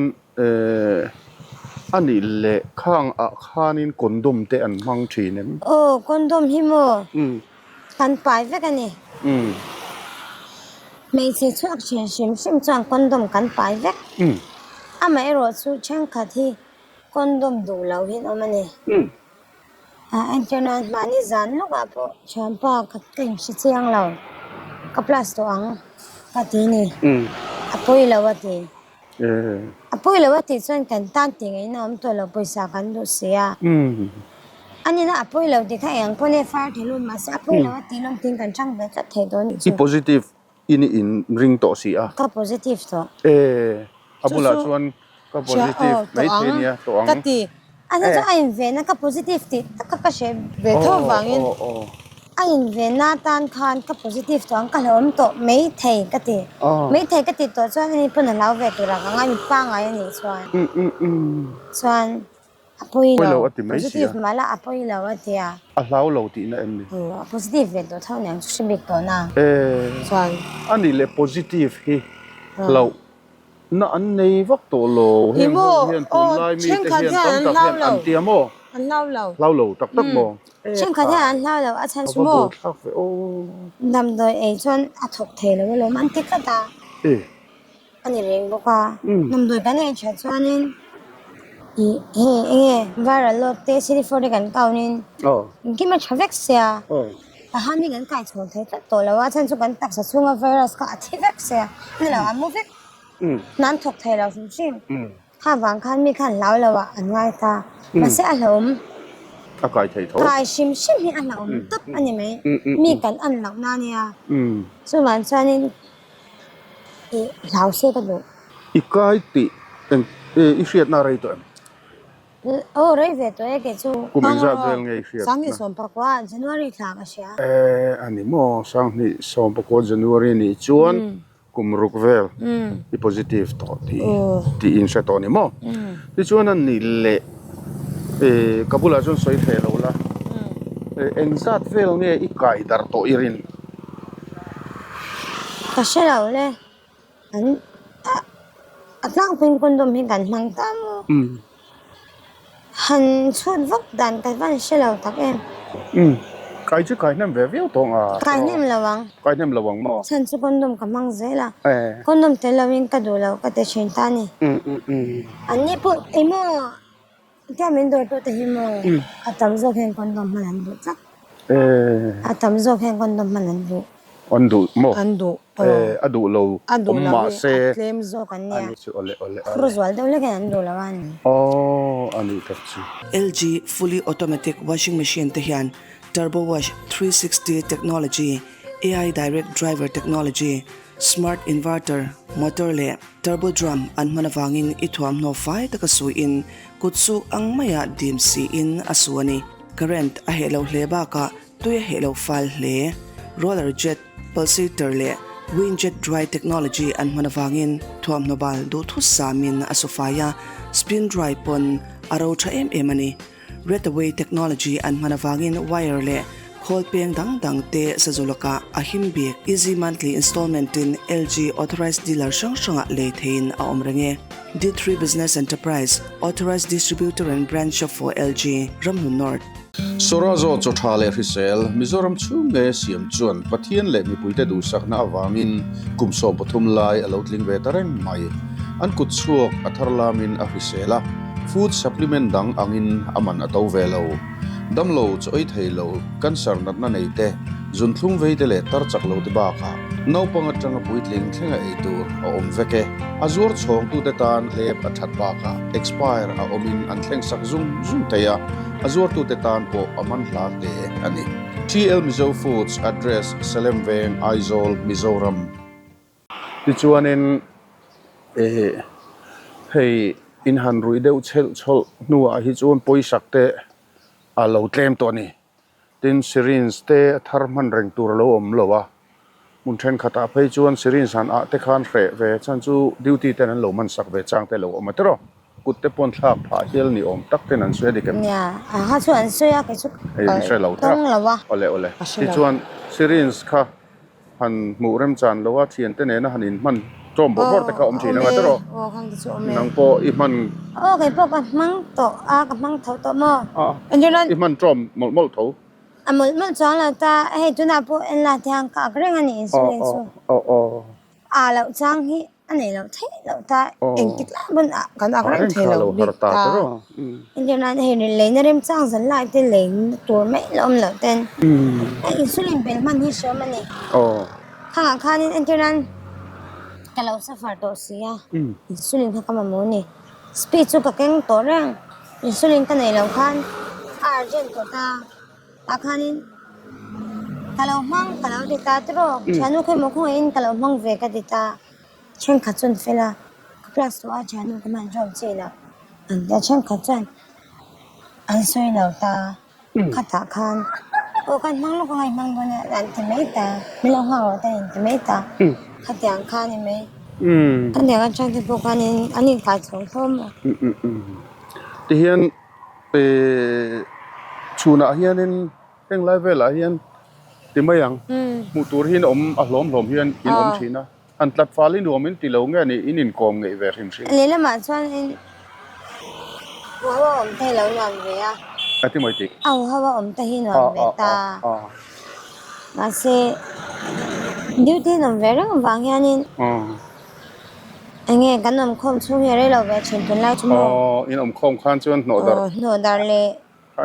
a nih leh khang ah khanin condom te an hmang thin em? Aw condom hi maw? Kan pai vek a ni. Hmeichhe chhuak thin hrim hrim chuan condom kan pai vek. Amaherawh chu thenkhat hi condom duh loh hi an awm a ni. Entirnan mahni zan lawkah pawh thianpa ka inhre chiang lo, ka plus tawh ang ka ti ni. A pawi lo a ti. A pawi lo a tih chuan kan tan tih ngaihna awm tawh lo pawisa kan duh si a. A nina a pawi lo tih kha eng pawn e far thei lut mahse a pawi lo a tih lawm tiin kan chang ve tlat thei dawn chu. I positive in i in ring tawh si a. Ka positive tawh. E a bulah chuan ka positive mai thei nia tawh ang. Ka ti. A hna chu a in ve na ka positive tih tak kha ka hre ve tho vangin. A invenna atan khan ka positive tawh ang ka hlauhawm tawh maithei ka ti. Maithei ka tih tawh chuan ani pawn a hlau ve tur a ka ngai mi pangngai a nih chuan. Chuan a pawi lo, positive mah la a pawi lo a ti a. A hlau lo tihna em ni? A positive ve tawh tho niang chu hre bik tawh na. Chuan. A nih leh positive hi hlauh Na an nei vak tawh lo. Heng ho hian tunlai mite hian tam tak hian an tia maw? An hlau lo. Hlau lo tak tak maw? Thenkhat hian an hlau lo a chhan chu maw? Damdawi ei chuan a thawk thei lo alawm an ti tlat a. A ni reng bawk a. Damdawi kan ei that chuanin. Ih hei enge viral load te CD4 te kan count in engkim a tha vek sia a han hi kan kai chhawn thei tlat tawh lo a chhan chu kan taksa chhunga virus kha a thi vek sia ni lo a mu vek hna an thawk thei lo hrim hrim kha vang khan mi khan hlau lo ah an ngai ta mahse a hlauhawm a kai thei tho kai hrim hrim hi a hlauhawm tawp a ni mai mi kan an loh na nia chuvang chuanin ih hlau se ka duh. I kai tih eng i hriatna a rei tawh em? Aw rei ve tawh e kei chu. Kum engzat vel nge i hriatna? Sanghnih sawmpakua January thla ka hria. E a ni maw Sanghnih sawmpakua January nih chuan kum ruk vel i positive tawh tih tih in hre tawh a ni maw? Tichuan a ni leh e ka bulah chuan sawi hreh lo la engzat vel nge i kai darh tawh i rin? Ka hre lo le. An a tlangpuiin condom hi kan hmang ta maw? Han chhut vak dan ka van hre lo tak em. Umm kai chu kai hnem ve viau tawh ang a. Kai hnem lo ang. Kai hnem lo ang maw? Chhan chu condom ka hmang zel a. Condom tel lo in ka duh lo ka ti thin ta a ni. An ni pawh emaw Tia min dawr tute hi maw a tam zawk hian condom hman an duh tlat. A tam zawk hian condom hman an duh. An duh maw? An duh aw. A duh lo awm mah se. A tlem zawk an nia. Awle awle. Phur zual deuh lek hian an duh lo a ni. Aw a nih tak chu. LG Fully Automatic Washing Machine te hian Turbo Wash 360 Technology, AI Direct Driver Technology, Smart inverter, motor leh turbo drum an hman avangin i thuamhnaw fai taka suiin kut suk ang maia dim siin a su a ni. Current a heh lo hle bakah tui a heh lo fal hle. Roller jet, pulsator leh wind jet dry technology an hman avangin thuamhnaw bal duhthusamin a su fai a, spin dry pawn a ro tha em em a ni. Redaway technology an hman avangin wire leh khawl peng dang dang te sazu lakah a him bik. Easy monthly installment in LG authorized dealer hrang hrangah lei theiin a awm reng e. D3 Business Enterprise, authorized distributor and branch shop for LG, Ramhlun North. Sawrazo chaw tha leh hrisel, Mizoram chhung nge siam chuan Pathian leh mipuite duhsakna avangin kum 13 lai a lo tling ve ta reng mai. An kut chhuak a thar lamin a hrisel a. Food supplement dang angin a man a to ve lo. Damlo chaw ei thei lo, cancer natna nei te, zunthlum vei te leh tar chak lo te bakah naupang atanga puitling thlenga ei tur a awm vek e. A zuar chhawngtute tan hlep a that bakah expire a awmin an thleng sak zung zung thei a, a zuartute tan pawh a man hla hle a ni. TL Mizo Foods Address, Salem Veng, Aizawl, Mizoram. Tichuanin eh hei in han ruih deuh chhelh chhawlh hnuah hi chuan pawisak te a lo tlem tawh a ni. Tin syringe te a thar hman reng tur a lo awm lo a, hmun thenkhatah phei chuan syringe han ah te khan hreh ve chhan chu duty ten an lo man sak ve chang te a lo awm a tiraw. Kut te pawn thlak phah hial ni awm tak ten an sawi a dik em? Nia, a kha chu an sawi a kei chu ka tawng lo a. Awle awle. Tichuan syringe kha Han hmuh remchan lo a, thiante nena han inhman tlawm bawrh bawrh te kha awm thin ang a tiraw? Aw khang te chu awm e. Nang pawh i hman. Aw kei pawh ka hmang tawh a, ka hmang tho tawh maw? I hman tlawm mawlh mawlh tho. A mawlh mawlh chuang lo ta, hei tunah pawh en la te hian ka ak reng a ni insulin chu. Aw aw. A loh chang hi a nei loh theih loh ta, engtik lai pawn kan ak reng thei lo bik ta. Entir nan hei leina remchang zan lai te leina tur mai la awm loh ten a insulin bel hman hi hriam a ni. Khangah khanin entir nan ka lo suffer tawh si a, insulin kha ka mamawh a ni. Speed chu ka keng tawh reng, insulin ka neih loh khan a urgent tawh ta. Tah khanin ka lo hmang ka lo ti ta tiraw thiannu kha emaw khawngaihin ka lo hmang ve ka ti ta thenkhat chuan fel a ka class tawh a thiannu ka hman zawk chi loh an ti a thenkhat chuan an sawi lo ta khatah khan aw kan hmang lawk anga i hmang dawn a an ti mai ta min lo nghak rawh te an ti mai ta khatiang kha a ni mai khatiang atang te pawh khanin an inkai chho hlawm a. Tihian Ehh chhunah hianin heng lai velah hian ti mai ang hmuh tur hi awm a hlawm hlawm hian in awm thin a han tlat fal i nuam in ti lo nge ni in inkawm ngeih ve hrim hrim. Lehlamah chuan in huho a awm te hi lo nuam ve a. A ti mai tih. A huho a awm te hi nuam ve ta. Mahse duty in awm ve reng avang hianin. Enge kan awmkhawm chhung hi a rei lo ve thin tunlai chu maw? Aw, in awmkhawm khan chuan hnawh darh. Aw, hnawh darh leh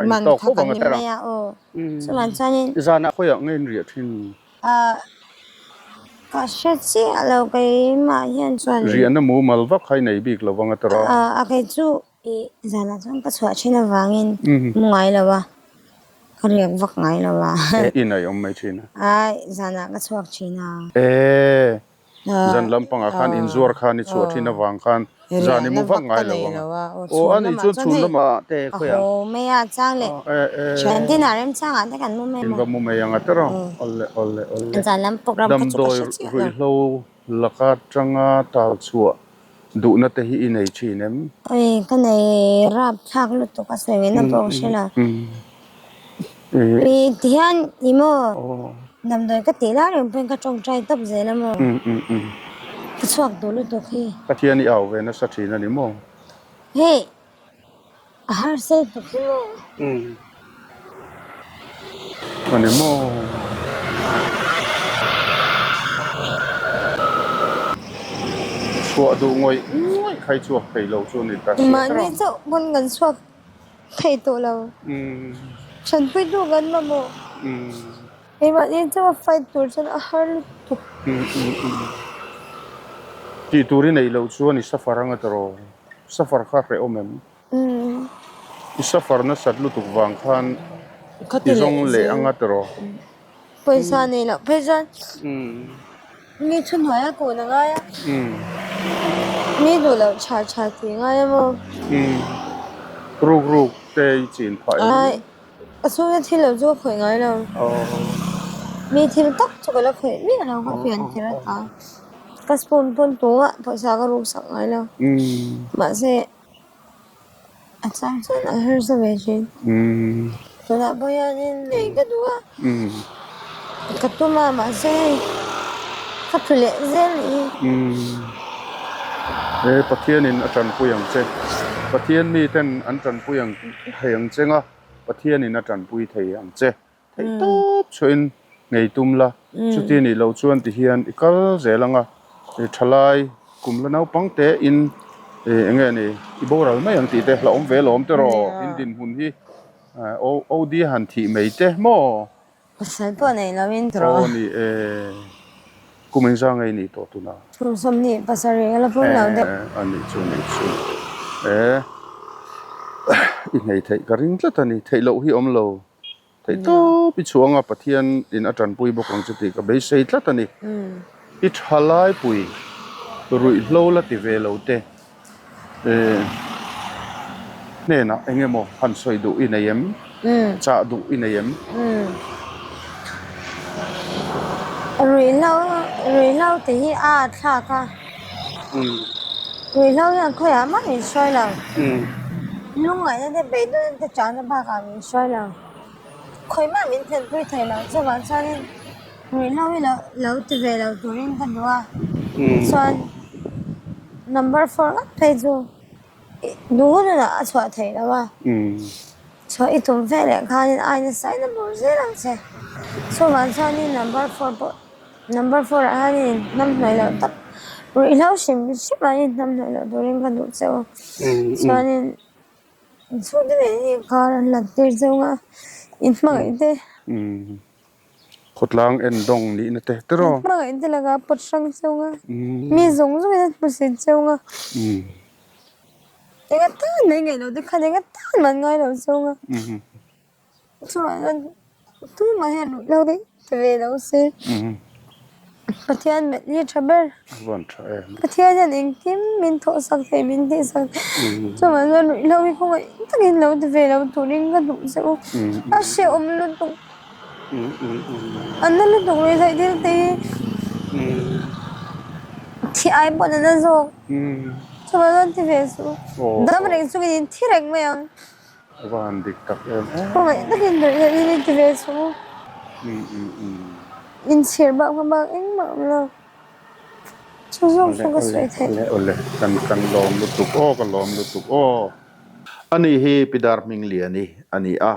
man kha kan ni mai a aw. Chuman chuanin. Zanah khawiah nge in riah thin? Ahh, ka hre chiah lo keimah hian chuan. Riahna mumal vak kha i nei bik lo vang a tawrh a. Ahh, a kei chu I zanah chuan ka chhuah thin avangin mu ngai lo a, ka riak vak ngai lo a. E, in a i awm mai thin a. Ai, zanah ka chhuak thin a. E, zan lampangah khan inzuar khan i chhuah thin avang khan zan i mu vak ngai lo ang a. Aw, ani chuan chhun lamah te khawiah. A haw mai a, chang leh thian te inah remchangah te kan mu mai maw. In va mu mai ang a tawrh a, awle awle awle. Zan lam program kha chu ka hre chiah lo. Damdawi ruihhlo Laka tanga tal chhuah duhna te hi i nei thin em? Oi, ka nei rap thlak lutuk a sawi ngaihna pawh ka hre lo. I ti hian i maw damdawi ka tih lai reng pawhin ka tawngtai tawp zel a maw? Ka chhuak duh lutuk hi. Pathian i au ve nasa thin a ni maw? Hei, A harsa lutuk hi maw? Umm. A ni maw? Chhuah duh ngawih ngawih kha i chhuak thei lo chu ni ta si. Mahni chauh pawn kan chhuak thei tawh lo. Thanpui duh kan mamawh. Keimahni chauh a fight tur chuan a har lutuk. Tih tur i neih loh chuan i suffer anga tawh. Safar kha hrehawm em? I safar nasat lutuk vang khan i zawng leh anga tiraw? Pawisa nei loh phei chuan mi thu hnuai a kun a ngai a, mi duh loh tha tha tih a ngai a maw? Ruk ruk te i chin phah em? Ai, a chhungte thil lo chu ka khawih ngai lo. Mi thil tak chu ka la khawih miah lo, ka pian kher a ta. Ka spoon pawn tunga pawisa ka ruk sak ngai lo. Mahse a chang chuan a harsa ve thin. Tunah pawh hianin nei ka duh a, ka tum a mahse hei ka tlu leh zel nih hi. He Pathianin a tanpui ang che. Pathian miten an tanpui ang thei ang che nga, Pathianin a tanpui thei ang che. Theih tawp chhuahin ngei tum la, chuti nih loh chuan ti hian i kal zel ang a, i thalai kum la naupang te in eng nge ni i boral mai ang tih te hlauhawm ve lawm te rawh, in dinhmun hi OD han thih mai te maw? Pasal pawh nei lo in tawh. Aw ni e, kum engzah ngei nih tawh tunah? Kum 27 a la pawm lo deuh. E, a nih chu nih chu e, i nghei theih ka ring tlat a ni, theih loh hi awm lo. Theih tawp i chhuang a, Pathian in a tanpui bawk ang chu tih ka beisei tlat a ni. I tha laipui ruihhlo la ti ve lo te hnenah eng emaw han sawi duh i nei em? Chah duh i nei em? Ruihhlo ruihhlo tih hi a thlak a. Ruihhlo hian khawiah mah min hruai lo. Lungngaihna te beidawn te chahna bakah min hruai lo. Khawi mah min thlenpui thei lo. Chuvang chuanin ruihhlo hi lo lo ti ve lo turin ka duh a. Chuan number four ngawt phei chu duh hun hunah a chhuah theih loh a. Chhuah i tum ve leh khanin ai nasa in a bur zel ang che. Chuvang chuanin number four pawh number four ah hianin hnam hnaih loh tak ruihhlo hrim hrim ah hian hnam hnaih loh turin ka duh che u. Chuanin Inchhungte nen hi kar an lat tir cheu a, in hmangaih te. Khawtlang en dawng nihna te te rawh. In hmangaih te lakah pawt hrang cheu a, mi zawng zawng in an hmu si cheu a. Enga tan mai ngaih loh te khan enga tan man ngai lo cheu a. Chuan tumah hian ruih lo daih ta ve lo se Pathian melh hi tha ber. Pathian hian engkim min thawh sak thei min tih sak chuvang chuan ruih lo hi khawngaih takin lo ti ve lo turin ka duh che u a hrehawm lutuk a na lutuk ruih theih thil te hi thi ai pawn a na zawk chuvang chuan ti ve suh dam reng chungin in thi reng mai ang. A va han dik tak em em. Khawngaih takin ber hian in inti ve chu. Inchhir bak hma bak engmah awm lo. Chu zawk chu ka sawi theih. Awle awle kan kan lawm lutuk aw ka lawm lutuk aw. Ani hi Pidar Hmingliani a ni a,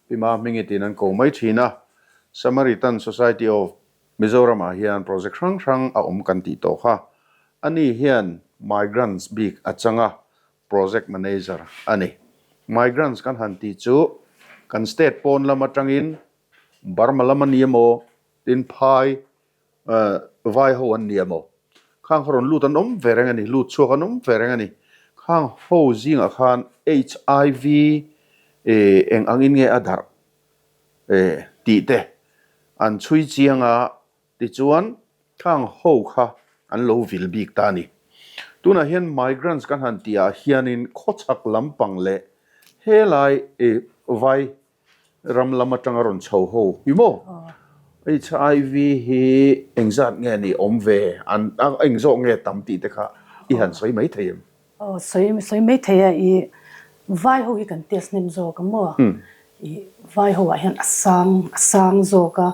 Pima Hmingi tiin an ko mai thin a, Samaritan Society of Mizoramah hian project hrang hrang a awm kan tih tawh kha. Ani hian. Migrants bik a chang a, Project Manager a ni. Migrants kan han tih chu kan state pawn lam atangin Burma lam a ni emaw, tin phai vai ho an ni emaw, khang kha rawn lut an awm ve reng a ni, lut chhuak an awm ve reng a ni. Khang ho zingah khan HIV eng angin nge a darh tih te an chhui chiang a, Tichuan, khang ho kha an lo vil bik ta a ni. Tunah hian migrants kan han tih ah hianin khawchhak lampang leh helai vai ram lam atanga rawn chho ho hi maw? HIV hi engzat nge ni awm ve, an engzawk nge tam tih te kha i han sawi mai thei em? Aw sawi sawi mai thei a i vai ho hi kan test hnem zawk a maw i vai ho ah hian a sang a sang zawk a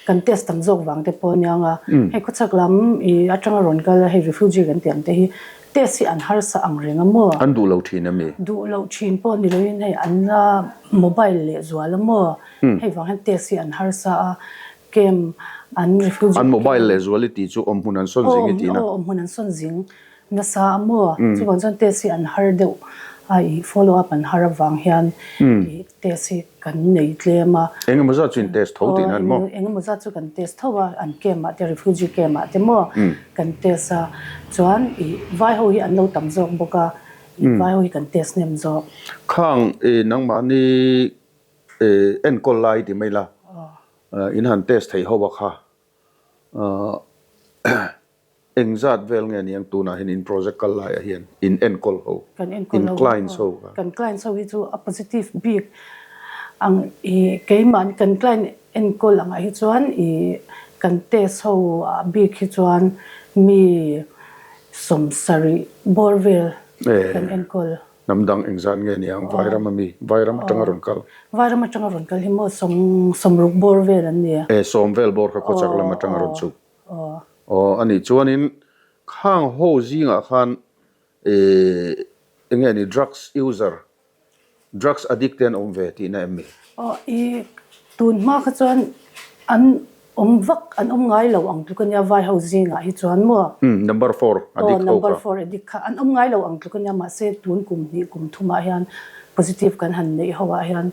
kan test tam zawk vang te pawh aniang a hei khawchhak lam i atanga rawn kal a hei refugee kan tih ang te hi test hi an harsa ang reng a maw An duh lo thin ami? Duh loh thin pawh ni loin hei an la mobile leh zual a maw hei vang hian test hi an harsa a camp an refugee An mobile leh zual i tih chu awmhmun an sawn zing i tihna? Aw awmhmun an sawn zing. Nasa a maw? Chuvang chuan test hi an har deuh a, i follow up an har avang hian i test hi kan nei tlem a. Eng emaw zat chu in test tho tihna ani maw? Eng emaw zat chu kan test tho a, an camp ah te refugee camp ah te maw kan test a. Chuan i vai ho hi an lo tam zawk bawk a, i vai ho hi kan test hnem zawk. Khang i nangmahni enkawl lai ti mai la, in han test theih ho a kha. Engzat vel nge niang tunah hian in project kal laiah hian in enkawl ho, in clients ho kha? Kan clients ho hi chu a positive bik ang i keimah kan client enkawl angah hi chuan i kan test ho ah bik hi chuan mi sawmsarih bawr vel kan enkawl. Hnam dang engzat nge niang Vairam ami? Vairam atanga rawn kal. Vairam atanga rawn kal hi maw sawm sawmruk bawr vel an ni a. E sawm vel bawr kha khawchak lam atanga rawn chhuk. Aw anih chuanin khang ho zingah khan e enge ni drugs user, drugs addict te an awm ve tihna em mi? Aw i tun hma kha chuan an Awm vak an awm ngai lo ang tluk ania vai ho zingah hi chuan maw? Umm number four a dik ho kha. Aw number four a dik kha an awm ngai lo ang tluk ania mahse tun kum hnih kum thumah hian positive kan han neih ho ah hian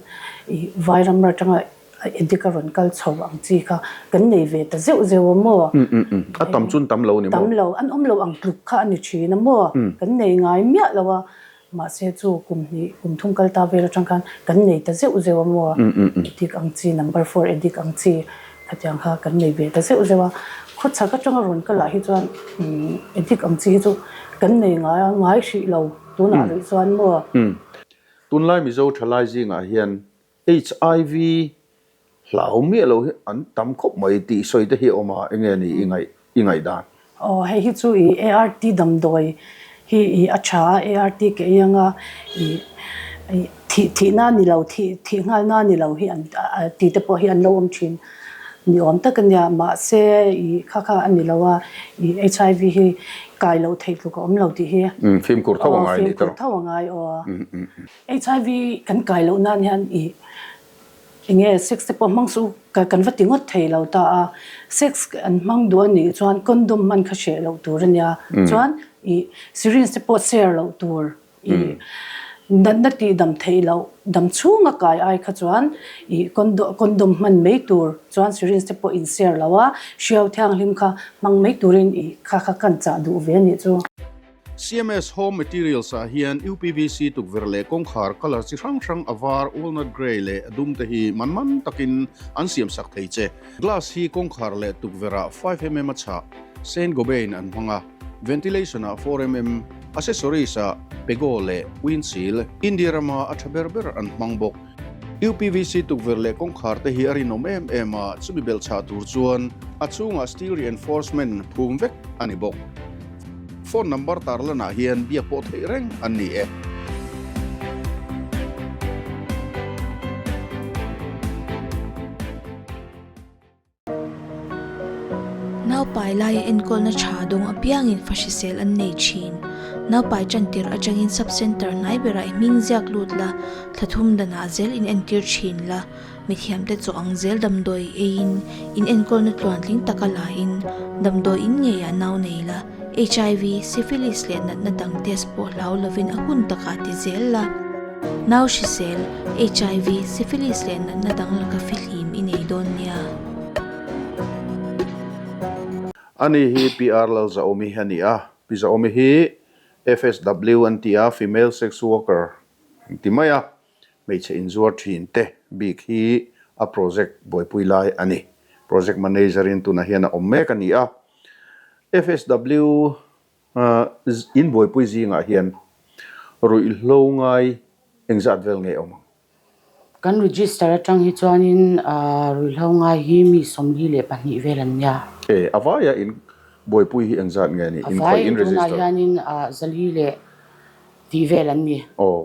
i vai ram atanga addict a rawn kal chho ang chi kha kan nei ve ta zeuh zeuh a maw? Umm umm umm a tam chu an tam lo a ni maw? Tam lo an awm lo ang tluk kha a ni thin a maw? Kan nei ngai miah lo a Mahse chu kum hnih, kum thum kal ta vel atang khan kan nei ta zeuh zeuh a maw? Addict ang chi, number four addict ang chi khatiang kha kan nei ve ta zeuh zeuh a. Khawchhak atanga rawn kal ah hi chuan addict ang chi hi chu kan nei ngai a, ngai hrih lo tunah rih chuan maw? Tunlai Mizo thalai zingah hian HIV hlau miah lo hi an tam khawp mai tih sawi te hi a awm a, enge ni i ngaih i ngaihdan? Aw hei hi chu i ART damdawi hi i a tha a, ART ke ei anga i i thih thihna ni lo thih thih nghalna ni lo hi an ti te pawh hi an lo awm thin ni awm tak a nia mahse i kha kha a ni lo a i HIV hi kai loh theih tluk a awm lo tih hi Fimkhur tho a ngai ni tawh. Fimkhur tho a ngai aw. HIV kan kai loh nan hian i enge sex te pawh hmang suh u kan va ti ngawt thei lo ta a, sex an hmang duh a nih chuan condom hman kha hreh loh tur a nia, chuan i syringe te pawh share loh tur i natna tih dam theih loh dam chhunga kai ai kha chuan i condom hman mai tur chuan syringe te pawh in share lo a, hriau thianghlim kha hmang mai turin i kha kha kan chah duh ve a nih chu. CMS Home Materials ah hian UPVC tukverh leh kawngkhar colour chi hrang hrang a var, walnut grey leh a dum te hi man man takin an siam sak thei che. Glass hi kawngkhar leh tukverh ah 5mm a chhah, Saint Gobain an hmang a, ventilation ah 4mm, accessories ah Pego leh Windshield, India rama a tha ber ber an hmang bawk. UPVC tukverh leh kawngkhar te hi a rinawm em em a, chumi belh chhah tur chuan a chhungah steel reinforcement phum vek a ni bawk. Phone number tarlanah hian biak pawh theih reng an ni e. Naupai laia enkawlna tha dawng apiangin fa hrisel an nei thin. Naupai tantir atangin sub-centre hnai berah i hming ziak lut la, thla thum danah zel in entir thin la. Mithiamte chaw ang zel damdawi eiin in enkawlna tluantling taka laiin damdawi in ngeiah nau nei la. HIV, syphilis leh natna dang test pawh hlau lovin a hun takah ti zel la. Nau hrisel, HIV, syphilis leh natna dang laka fihlim i nei dawn nia. Ani hi PR Lalzaawmi a ni a, Pi Zaawmi hi FSW an ti a, Female Sex Worker an ti mai a, hmeichhe inzuar thin te bik hi a project buaipui lai a ni. Project Manager in tunah hian a awm mek a ni a, FSW in buaipui zingah hian ruihhlo ngai engzat vel nge awm ang? Kan register atang hi chuanin ruihhlo ngai hi mi 42 vel an nia. E, a vaia in buaipui hi engzat nge ni? A vai tunah hianin zali leh tih vel an ni.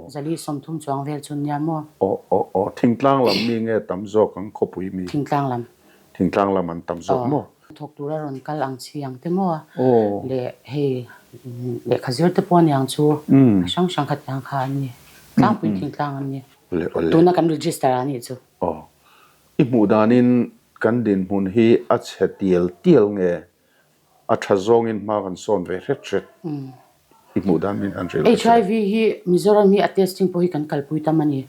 Zali 30 chuang vel chu an nia maw? Aw, aw, aw. Thingtlang lam mi nge tam zawk ang khawpui mi? Thingtlang lam. Thingtlang lam an tam zawk maw? Thawk tura rawn kal ang chi ang te maw? Leh hei lehkha zir te pawh aniang chu a hrang hrang khat ang kha an ni. Tlangpui thingtlang an ni. Tuna kan register a nih chu. Aw. I hmuh danin kan dinhmun hi a chhe tial tial nge? A tha zawngin hma kan sawn ve hret hret. I hmuh dan min han hrilh ka hria. HIV hi Mizoram hi a testing pawh hi kan kalpui tam a ni.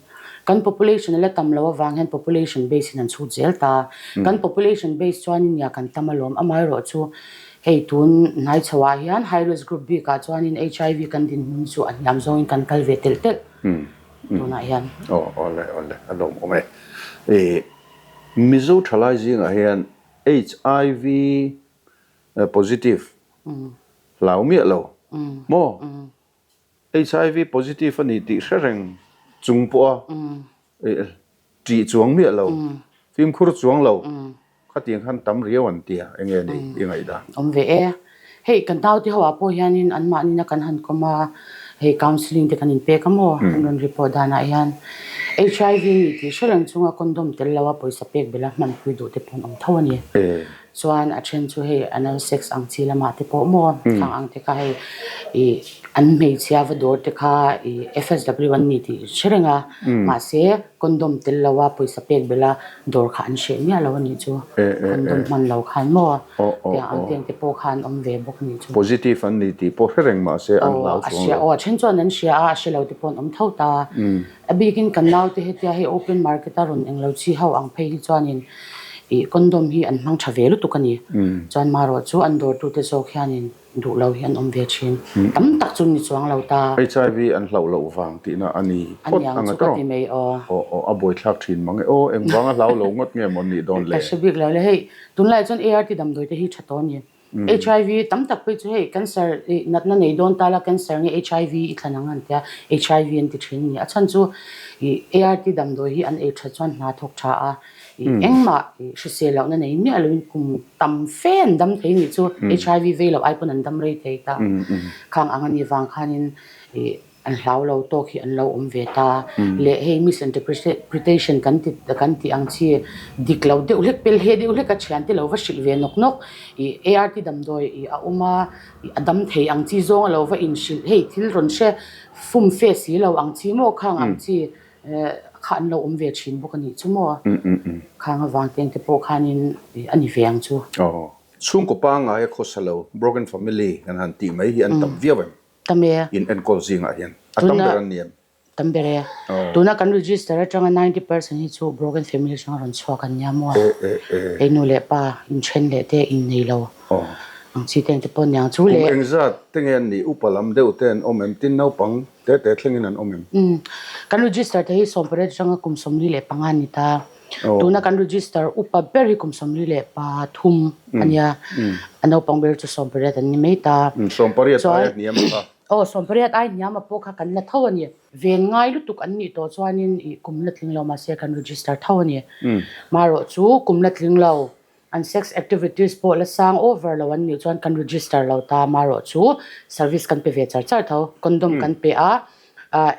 Kan population a la tam loh avang hian population base in an chhut zel ta. Kan population base chuanin nia kan tam alawm. Amaherawh chu hei tun hnai chho ah hian high risk group bik ah chuanin HIV kan dinhmun chu a hniam zawngin kan kal ve telh telh tunah hian. Aw awle awle a lawmawm e. Mizo thalai zingah hian HIV positive hlau miah lo maw? HIV positive a ni tih hre reng chung pawha ṭih chuang miah lo, fimkhur chuang lo khatiang khan tam riau an tia eng nge ni i ngaihdan? Awm ve e. Hei kan naute ho ah pawh hianin anmahni na kan han kawm a, hei counselling te kan inpek a maw an rawn report danah hian HIV ni tih hre reng chunga condom tel lo a pawisa pek bela hmanpui duh te pawh an awm tho a ni. Chuan a then chu hei anal sex ang chi lamah te pawh maw khang ang te kha hei ih an hmeichhia va dawr te kha ih FSW an ni tih hre reng a mahse condom tel lo a pawisa pek bela dawr kha an hreh miah lo a nih chu condom hman lo khan maw tiang ang tiang te pawh khan awm ve bawk a nih chu. Positive an ni tih pawh hre reng mahse an hlau chuang lo. Aw a then chuan an hria a a hre lo te pawh an awm tho ta. A bikin kan naute hetia hei open market a rawn englo chi ho ang phei hi chuanin ih condom hi an hmang tha ve lutuk a ni. Chuan marawh chu an dawrtute zawk hianin duh lo hi an awm ve thin. Tam tak chu ni chuang lo ta. HIV an hlauh loh vang tihna a ni phawt ang a tawng. Aw aw a buaithlak thin mang e. Aw engvang a hlau lo ngawt nge maw nih dawn le? Ka hre bik lo le. Hei tunlai chuan ART damdawi te hi tha tawh a ni. HIV tam tak phei chu hei cancer ih natna nei dawn ta la cancer nge HIV i thlan ang an tia HIV an ti thin a ni. A chhan chu ih ART damdawi hi an ei that chuan hna thawk tha a ih engmah ih hrisel lohna nei miah loin kum tam fe an dam thei nih chu HIV vei loh ai pawn an dam rei thei ta. Khang ang a nih vang khanin ih An hlau lo tawk hi an lo awm ve ta. Leh hei misinterpretation kan ti kan tih ang chi dik lo deuh hlek pel he deuh hlek a thian te lo va hrilh ve nawk nawk. Ih ART damdawi ih a awm a, ih a dam thei ang chi zawng a lo va inhrilh hei thil rawn hre fum fe si lo ang chi maw khang ang chi kha an lo awm ve thin bawk a nih chu maw. Khang avang te ang te pawh khanin ih a ni ve ang chu. Aw. Chhungkaw pangngai a khawsa lo, broken family kan han tih mai hi an tam viau em? Tam e. In enkawl zingah hian a tam ber an ni em? Tam ber e. Tuna kan register atanga 90% hi chu broken family atanga rawn chhuak an nia maw? Hei nu leh pa inthen leh te innei lo ang chi te ang te pawh aniang chu le. Kum engzat te nge an nih? Upa lam deuh te an awm em? Tin naupang te te thlengin an awm em? Kan register te hi 18 atanga kum 45 an ni ta. Tuna kan register upa ber hi kum 43 a nia, a naupang ber chu 18 an ni mai ta. 18 ai a hniam a kha. Aw, 18 ai hniam a pawh kha kan la tho a ni. Ven ngai lutuk an nih tawh chuanin ih kum la tling lo mahse kan register tho a ni. Marawh chu kum la tling lo An sex activities pawh la sang over lo an nih chuan kan register lo ta marawh chu service kan pe ve char char tho. Condom kan pe a,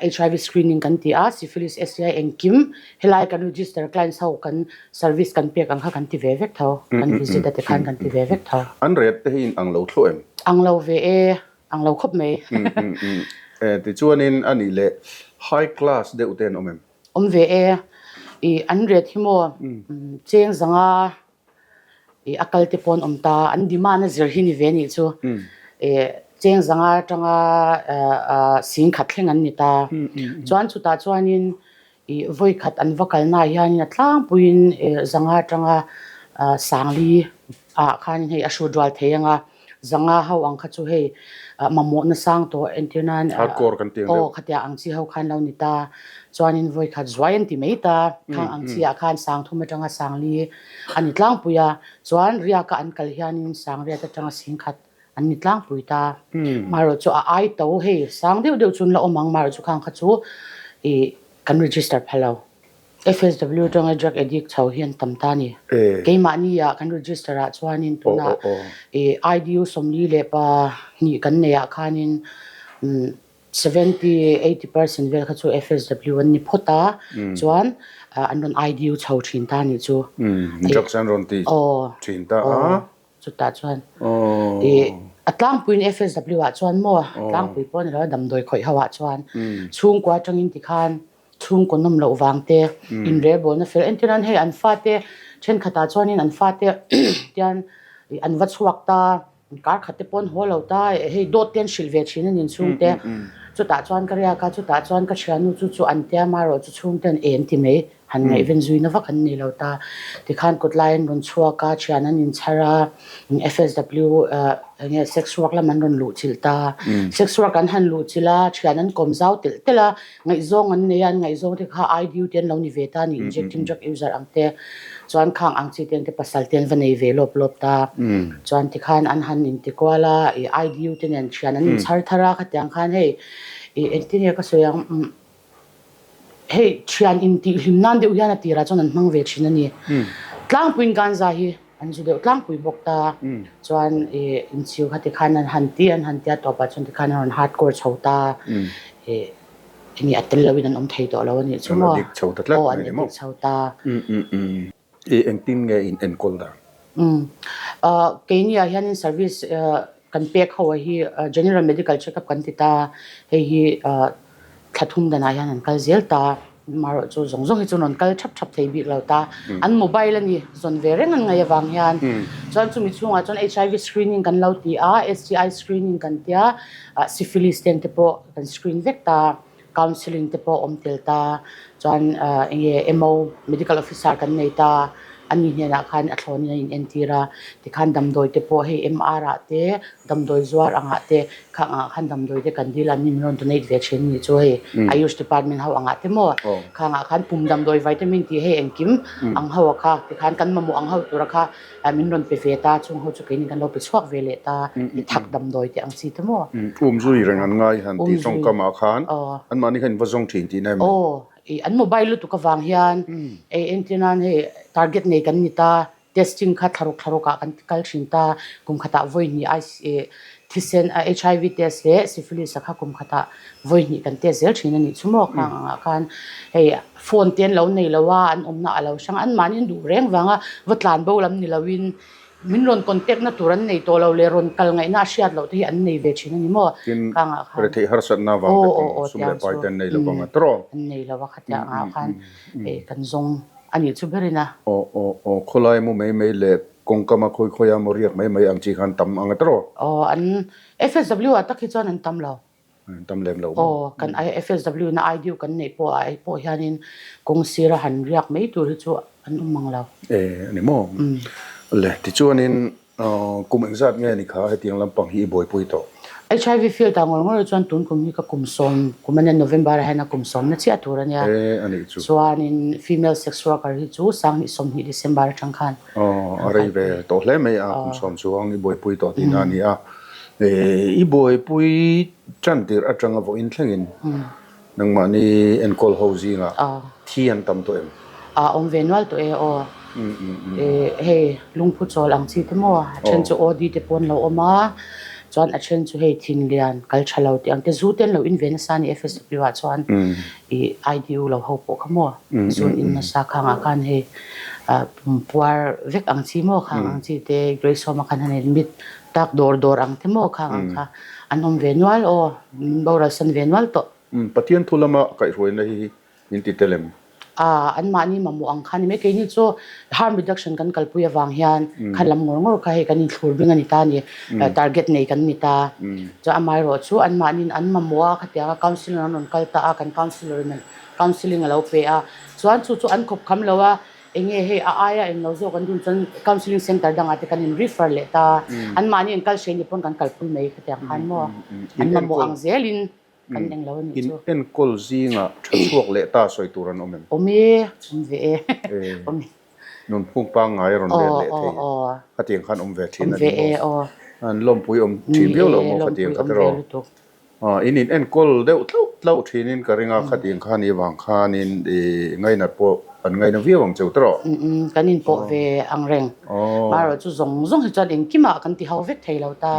HIV screening kan ti a, syphilis, STI engkim helai kan register clients ho kan service kan pek ang kha kan ti ve vek tho. Kan visit a te khan kan ti ve vek tho. An rate te hi in ang lo thluah em? Ang lo ve e, ang lo khawp mai. Tichuanin a nih leh high class deuh te an awm em? Awm ve e, i an ret hi maw cheng zanga i a kal te pawh an awm ta, an demand a zir hi ni ve nih chu. Cheng zanga atanga singkhat thleng an ni ta. Chuan chutah chuanin Ih vawikhat an va kalnaah hianin a tlangpuiin ih zanga atanga ah sangli ah khanin hei a hrut rual thei ang a, zanga ho ang kha chu hei ah mamawhna sang tawh entir nan ah Hardcore kan ti ang aw khatia ang chi ho khan lo ni ta, chuanin vawikhat zuai an ti mai ta, khang ang chi ah khan sang thum atanga sangli a ni tlangpui a, chuan riaka an kal hianin sangriat atanga singkhat An ni tlangpui ta. Marawh chu a ai to hei sang deuh deuh chu an la awm ang marawh chu khang kha chu ih kan register pha lo. FSW atanga drug addict chho hi an tam ta a ni. Keimahni ah kan register ah chuanin tunah ih IDU 40 leh 2 kan neih ah khanin 70, 80 percent vel kha chu FSW an ni phawt a, chuan an rawn IDU chho thin ta a nih chu. Drugs an rawn ti thin ta a. Chutah chuan ih a tlangpuiin FSW ah chuan maw a tlangpui pawh a ni lo a damdawi khawih ho ah chuan chhungkua atangin tikhan chhungkaw nawm loh vang te inrelbawlna fel entir nan hei an fate thenkhatah chuanin an fate tian ih an va chhuak ta kar khat te pawh an haw lo ta hei dawt te an hrilh ve thin a ni chhungte chutah chuan ka riak a chutah chuan ka thiannu chu chu an tia marawh chu chhungte an en ti mai. Han ngaihven zuina vak an nei lo ta. Tikhan kut lai an rawn chhuak a, thian an inchhar a, FSW eng nge sex work lam an rawn luh chilh ta. Sex work an han luh chilh a, thian an kawm zau telh telh a, ngaihzawng an nei a, an ngaihzawng te kha IDU te an lo ni ve ta a ni, injecting drug user ang te. Chuan khang ang chi te ang te pasal te an va nei ve lawp lawp ta. Chuan tikhan an han intikual a, ih IDU te nen thian an inchhar thar a, khatiang khan hei ih engtin nge ka sawi ang. Hei thian intih hlim nan deuh hian a tirah chuan an hmang ve thin a ni. Tlangpuiin Ganza hi an zu deuh tlangpui bawk ta. Chuan ih inchhiu kha tikhan an han ti an han tia tawpah chuan tikhan an rawn hardcore chho ta. Ih enge a tel loin an awm thei tawh lo a nih chu maw. An addict chho ta tlat mai ni maw. Aw an addict chho ta. I engtin nge in enkawl dan? Umm. Keini ah hianin service kan pek ho ah hi General Medical Check up kan ti ta, hei hi thla thum danah hian an kal zel ta, amaherawh chu zawng zawng hi chu rawn kal thap thap thei bik lo ta, an mobile a ni zawn ve reng an ngaih avang hian chuan chumi chhungah chuan HIV screening kan lo ti a, STI screening kan tia, syphilis te ang te pawh kan screen vek ta. Counselling te pawh awm tel ta, chuan enge MO, Medical Officer kan nei ta, ani hnenah khan a thlawnin a inentir a, tikhan damdawi te pawh hei MR ah te, damdawi zuar angah te, khang angah khan damdawi te kan dil a, an min rawn donate ve thin anih chu hei Ayush Department ho angah te maw, khang ah khan pum damdawi vitamin tih hei engkim ang ho a kha, tikhan kan mamawh ang ho tura kha Min rawn pe ve ta, chung ho chu keini kan lo pe chhuak ve leh ta, i thak damdawi tih ang chi te maw? Um zui reng an ngai han tih tawngkamah khan anmahni khan in va zawng thin tihna em ni? Aw, i an mobile lutuk avang hian ei entir nan hei target nei kan ni ta, testing kha thlaruk thlaruk ah kan kal thin ta, kum khatah vawi hnih ai thisen HIV test leh syphilis a kha kum khatah vawi hnih kan test zel thin a nih chu maw khang angah khan hei phone te an lo nei lo a an awmna a lo hrang a anmahni an duh reng vanga va tlan bo lam ni loin min rawn contact na tur an nei tawh lo leh rawn kal ngaihna a hriat loh te hi an nei ve thin a ni maw Tin khangah khan retheih harsatna vang te pawh sum leh pai te an nei lo vang a tawrh an nei lo a khatiang angah khan hei kan zawng a nih chu berin a. Aw aw aw khawlai mu mai mai leh Kawngkama khawi khawia maw riak mai mai ang chi khan tam ang a tawrh? Aw, an FSW ah tak hi chuan an tam lo. An tam lem lo maw? Aw, kan FSW na ID kan neih pawh ah pawh hianin kawng sira han riak mai tur hi chu an awm mang lo. E, a ni maw? Le, tichuanin kum engzat nge ni kha hetiang lampang hi i buaipui tawh? HIV field ah ngawr ngawr chuan tun kum hi ka kum sawm, kum ania November ah hian a kum sawmna chiah tur ania. E, a nih chu. Chuanin female sex worker hi chu sanghnih 20 December atang khan Aw, a rei ve tawh hle mai a, kum sawm chuang i buaipui tawh tihna a ni a. I buaipui tan tirh atanga vawiin thlengin nangmahni enkawl ho zingah thi an tam tawh em? A awm ve nual tawh e aw. Hei lungphu chawl ang chi te maw, a then chu OD te pawh an lo awm a, chuan a then chu hei thinlian kal tha lo tih ang te, zu te an lo in ve nasa a ni FSW ah chuan i IDU lo ho pawh kha maw, zu an in nasa khangah khan hei Pumpuar vek ang chi maw khang ang chi te Grace Home a khan han in mit tak dawr dawr ang te maw khang ang kha an awm ve nual aw min boral san ve nual tawh. Pathian thu lama kaihhruaina hi min ti tel em? A anmahni mamawh ang kha a ni mai. Keini chu harm reduction kan kalpui avang hian kha lam ngawr ngawr kha hei kan inthlur bing a ni ta a ni. Target nei kan ni ta. Chuan amaherawh chu anmahniin an mamawh a, khatianga council an rawn kal ta a, kan councillor in counselling a lo pe a. Chuan chu chu an khawp kham lo a, eng nge hei a aia eng lo zawk an dun chuan counselling centre dangah te kan in refer leh ta. Anmahni an kal hreh ni pawn kan kalpui mai khatiang khan maw an mamawh ang zelin. Kan eng lo a nih chu. In enkawl zingah tha chhuak leh ta sawi tur an awm em? Awm e, awm ve e. Awm e. Nunphung pangngai a rawn let leh thei. Khatiang khan awm ve thin a ni maw? An lawmpui awm thin viau lo maw khatiang kha tiraw? In in enkawl deuh tlauh tlauh thinin ka ring a, khatiang kha ni vang khanin i ngainat pawh an ngaina viau ang cheu tiraw? Kan inpawh ve ang reng. Marawh chu zawng zawng hi chuan engkimah kan ti ho vek thei lo ta.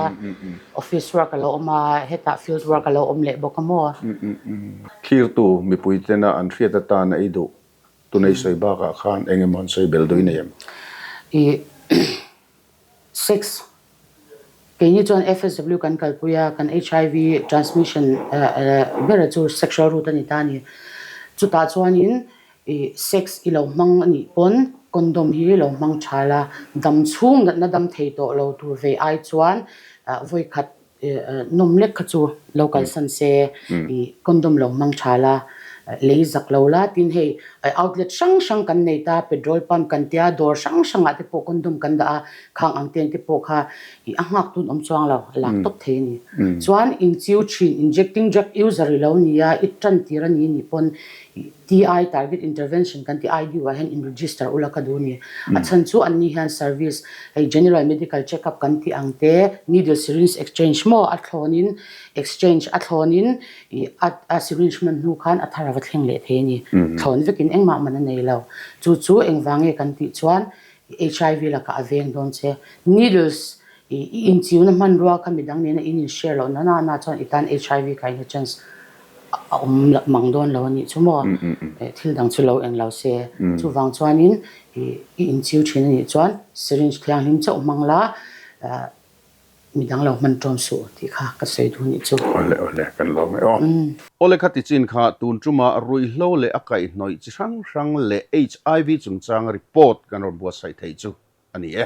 Office work a lo awm a, hetah field work a lo awm leh bawk a maw? Thlirtu mipui tena an hriat atan a i duh tunei sawi bakah khan eng emaw an sawi bel duh i nei em? I sex keini chuan FSW kan kalpui a, kan HIV transmission bera chu sexual route a ni ta a ni. Chutah chuanin I sex i lo hmang a nih pawn condom hi lo hmang tha la, dam chhung natna dam thei tawh lo tur ve ai chuan vawikhat nawm lek kha chu lo kalsan se i condom lo hmang tha la, lei zak lo la tin hei outlet hrang hrang kan nei ta petrol pump kan tia dawr hrang hrang ah te pawh condom kan dah a, khang ang ten te pawh kha i a nghak tun awm chuang lo a lak tawp thei a ni. Chuan inchiu thin injecting drug user i lo nia i tan tir a ni nih pawn TI, Target Intervention, kan tih IDU ah hian in register ula ka duh a ni. A chhan chu anni hian service, hei General Medical Check Up kan tih ang te, Needle Syringe Exchange maw a thlawnin exchange a thlawnin ih a syringe hman hnu khan a thar a va thleng leh thei a ni. Thlawn vekin engmah man a nei lo. Chu chu engvang nge kan tih chuan HIV lakah a veng dawn che. Needles I inchiuna hmanrua kha midang nena in in share loh na na chuan i tan HIV kaina chance a awm mang dawn lo a nih chu maw? Thil dang chu lo eng lo se. Chuvang chuanin i inchiu thin a nih chuan syringe thianghlim chauh hmang la midang lo hman ṭawm suh tih kha ka sawi duh a nih chu. Awle awle kan lawm e aw. Awle kha tichin kha tun ṭuma ruihhlo leh a kaihhnawih chi hrang hrang leh HIV chungchang report kan rawn buatsaih theih chu a ni e.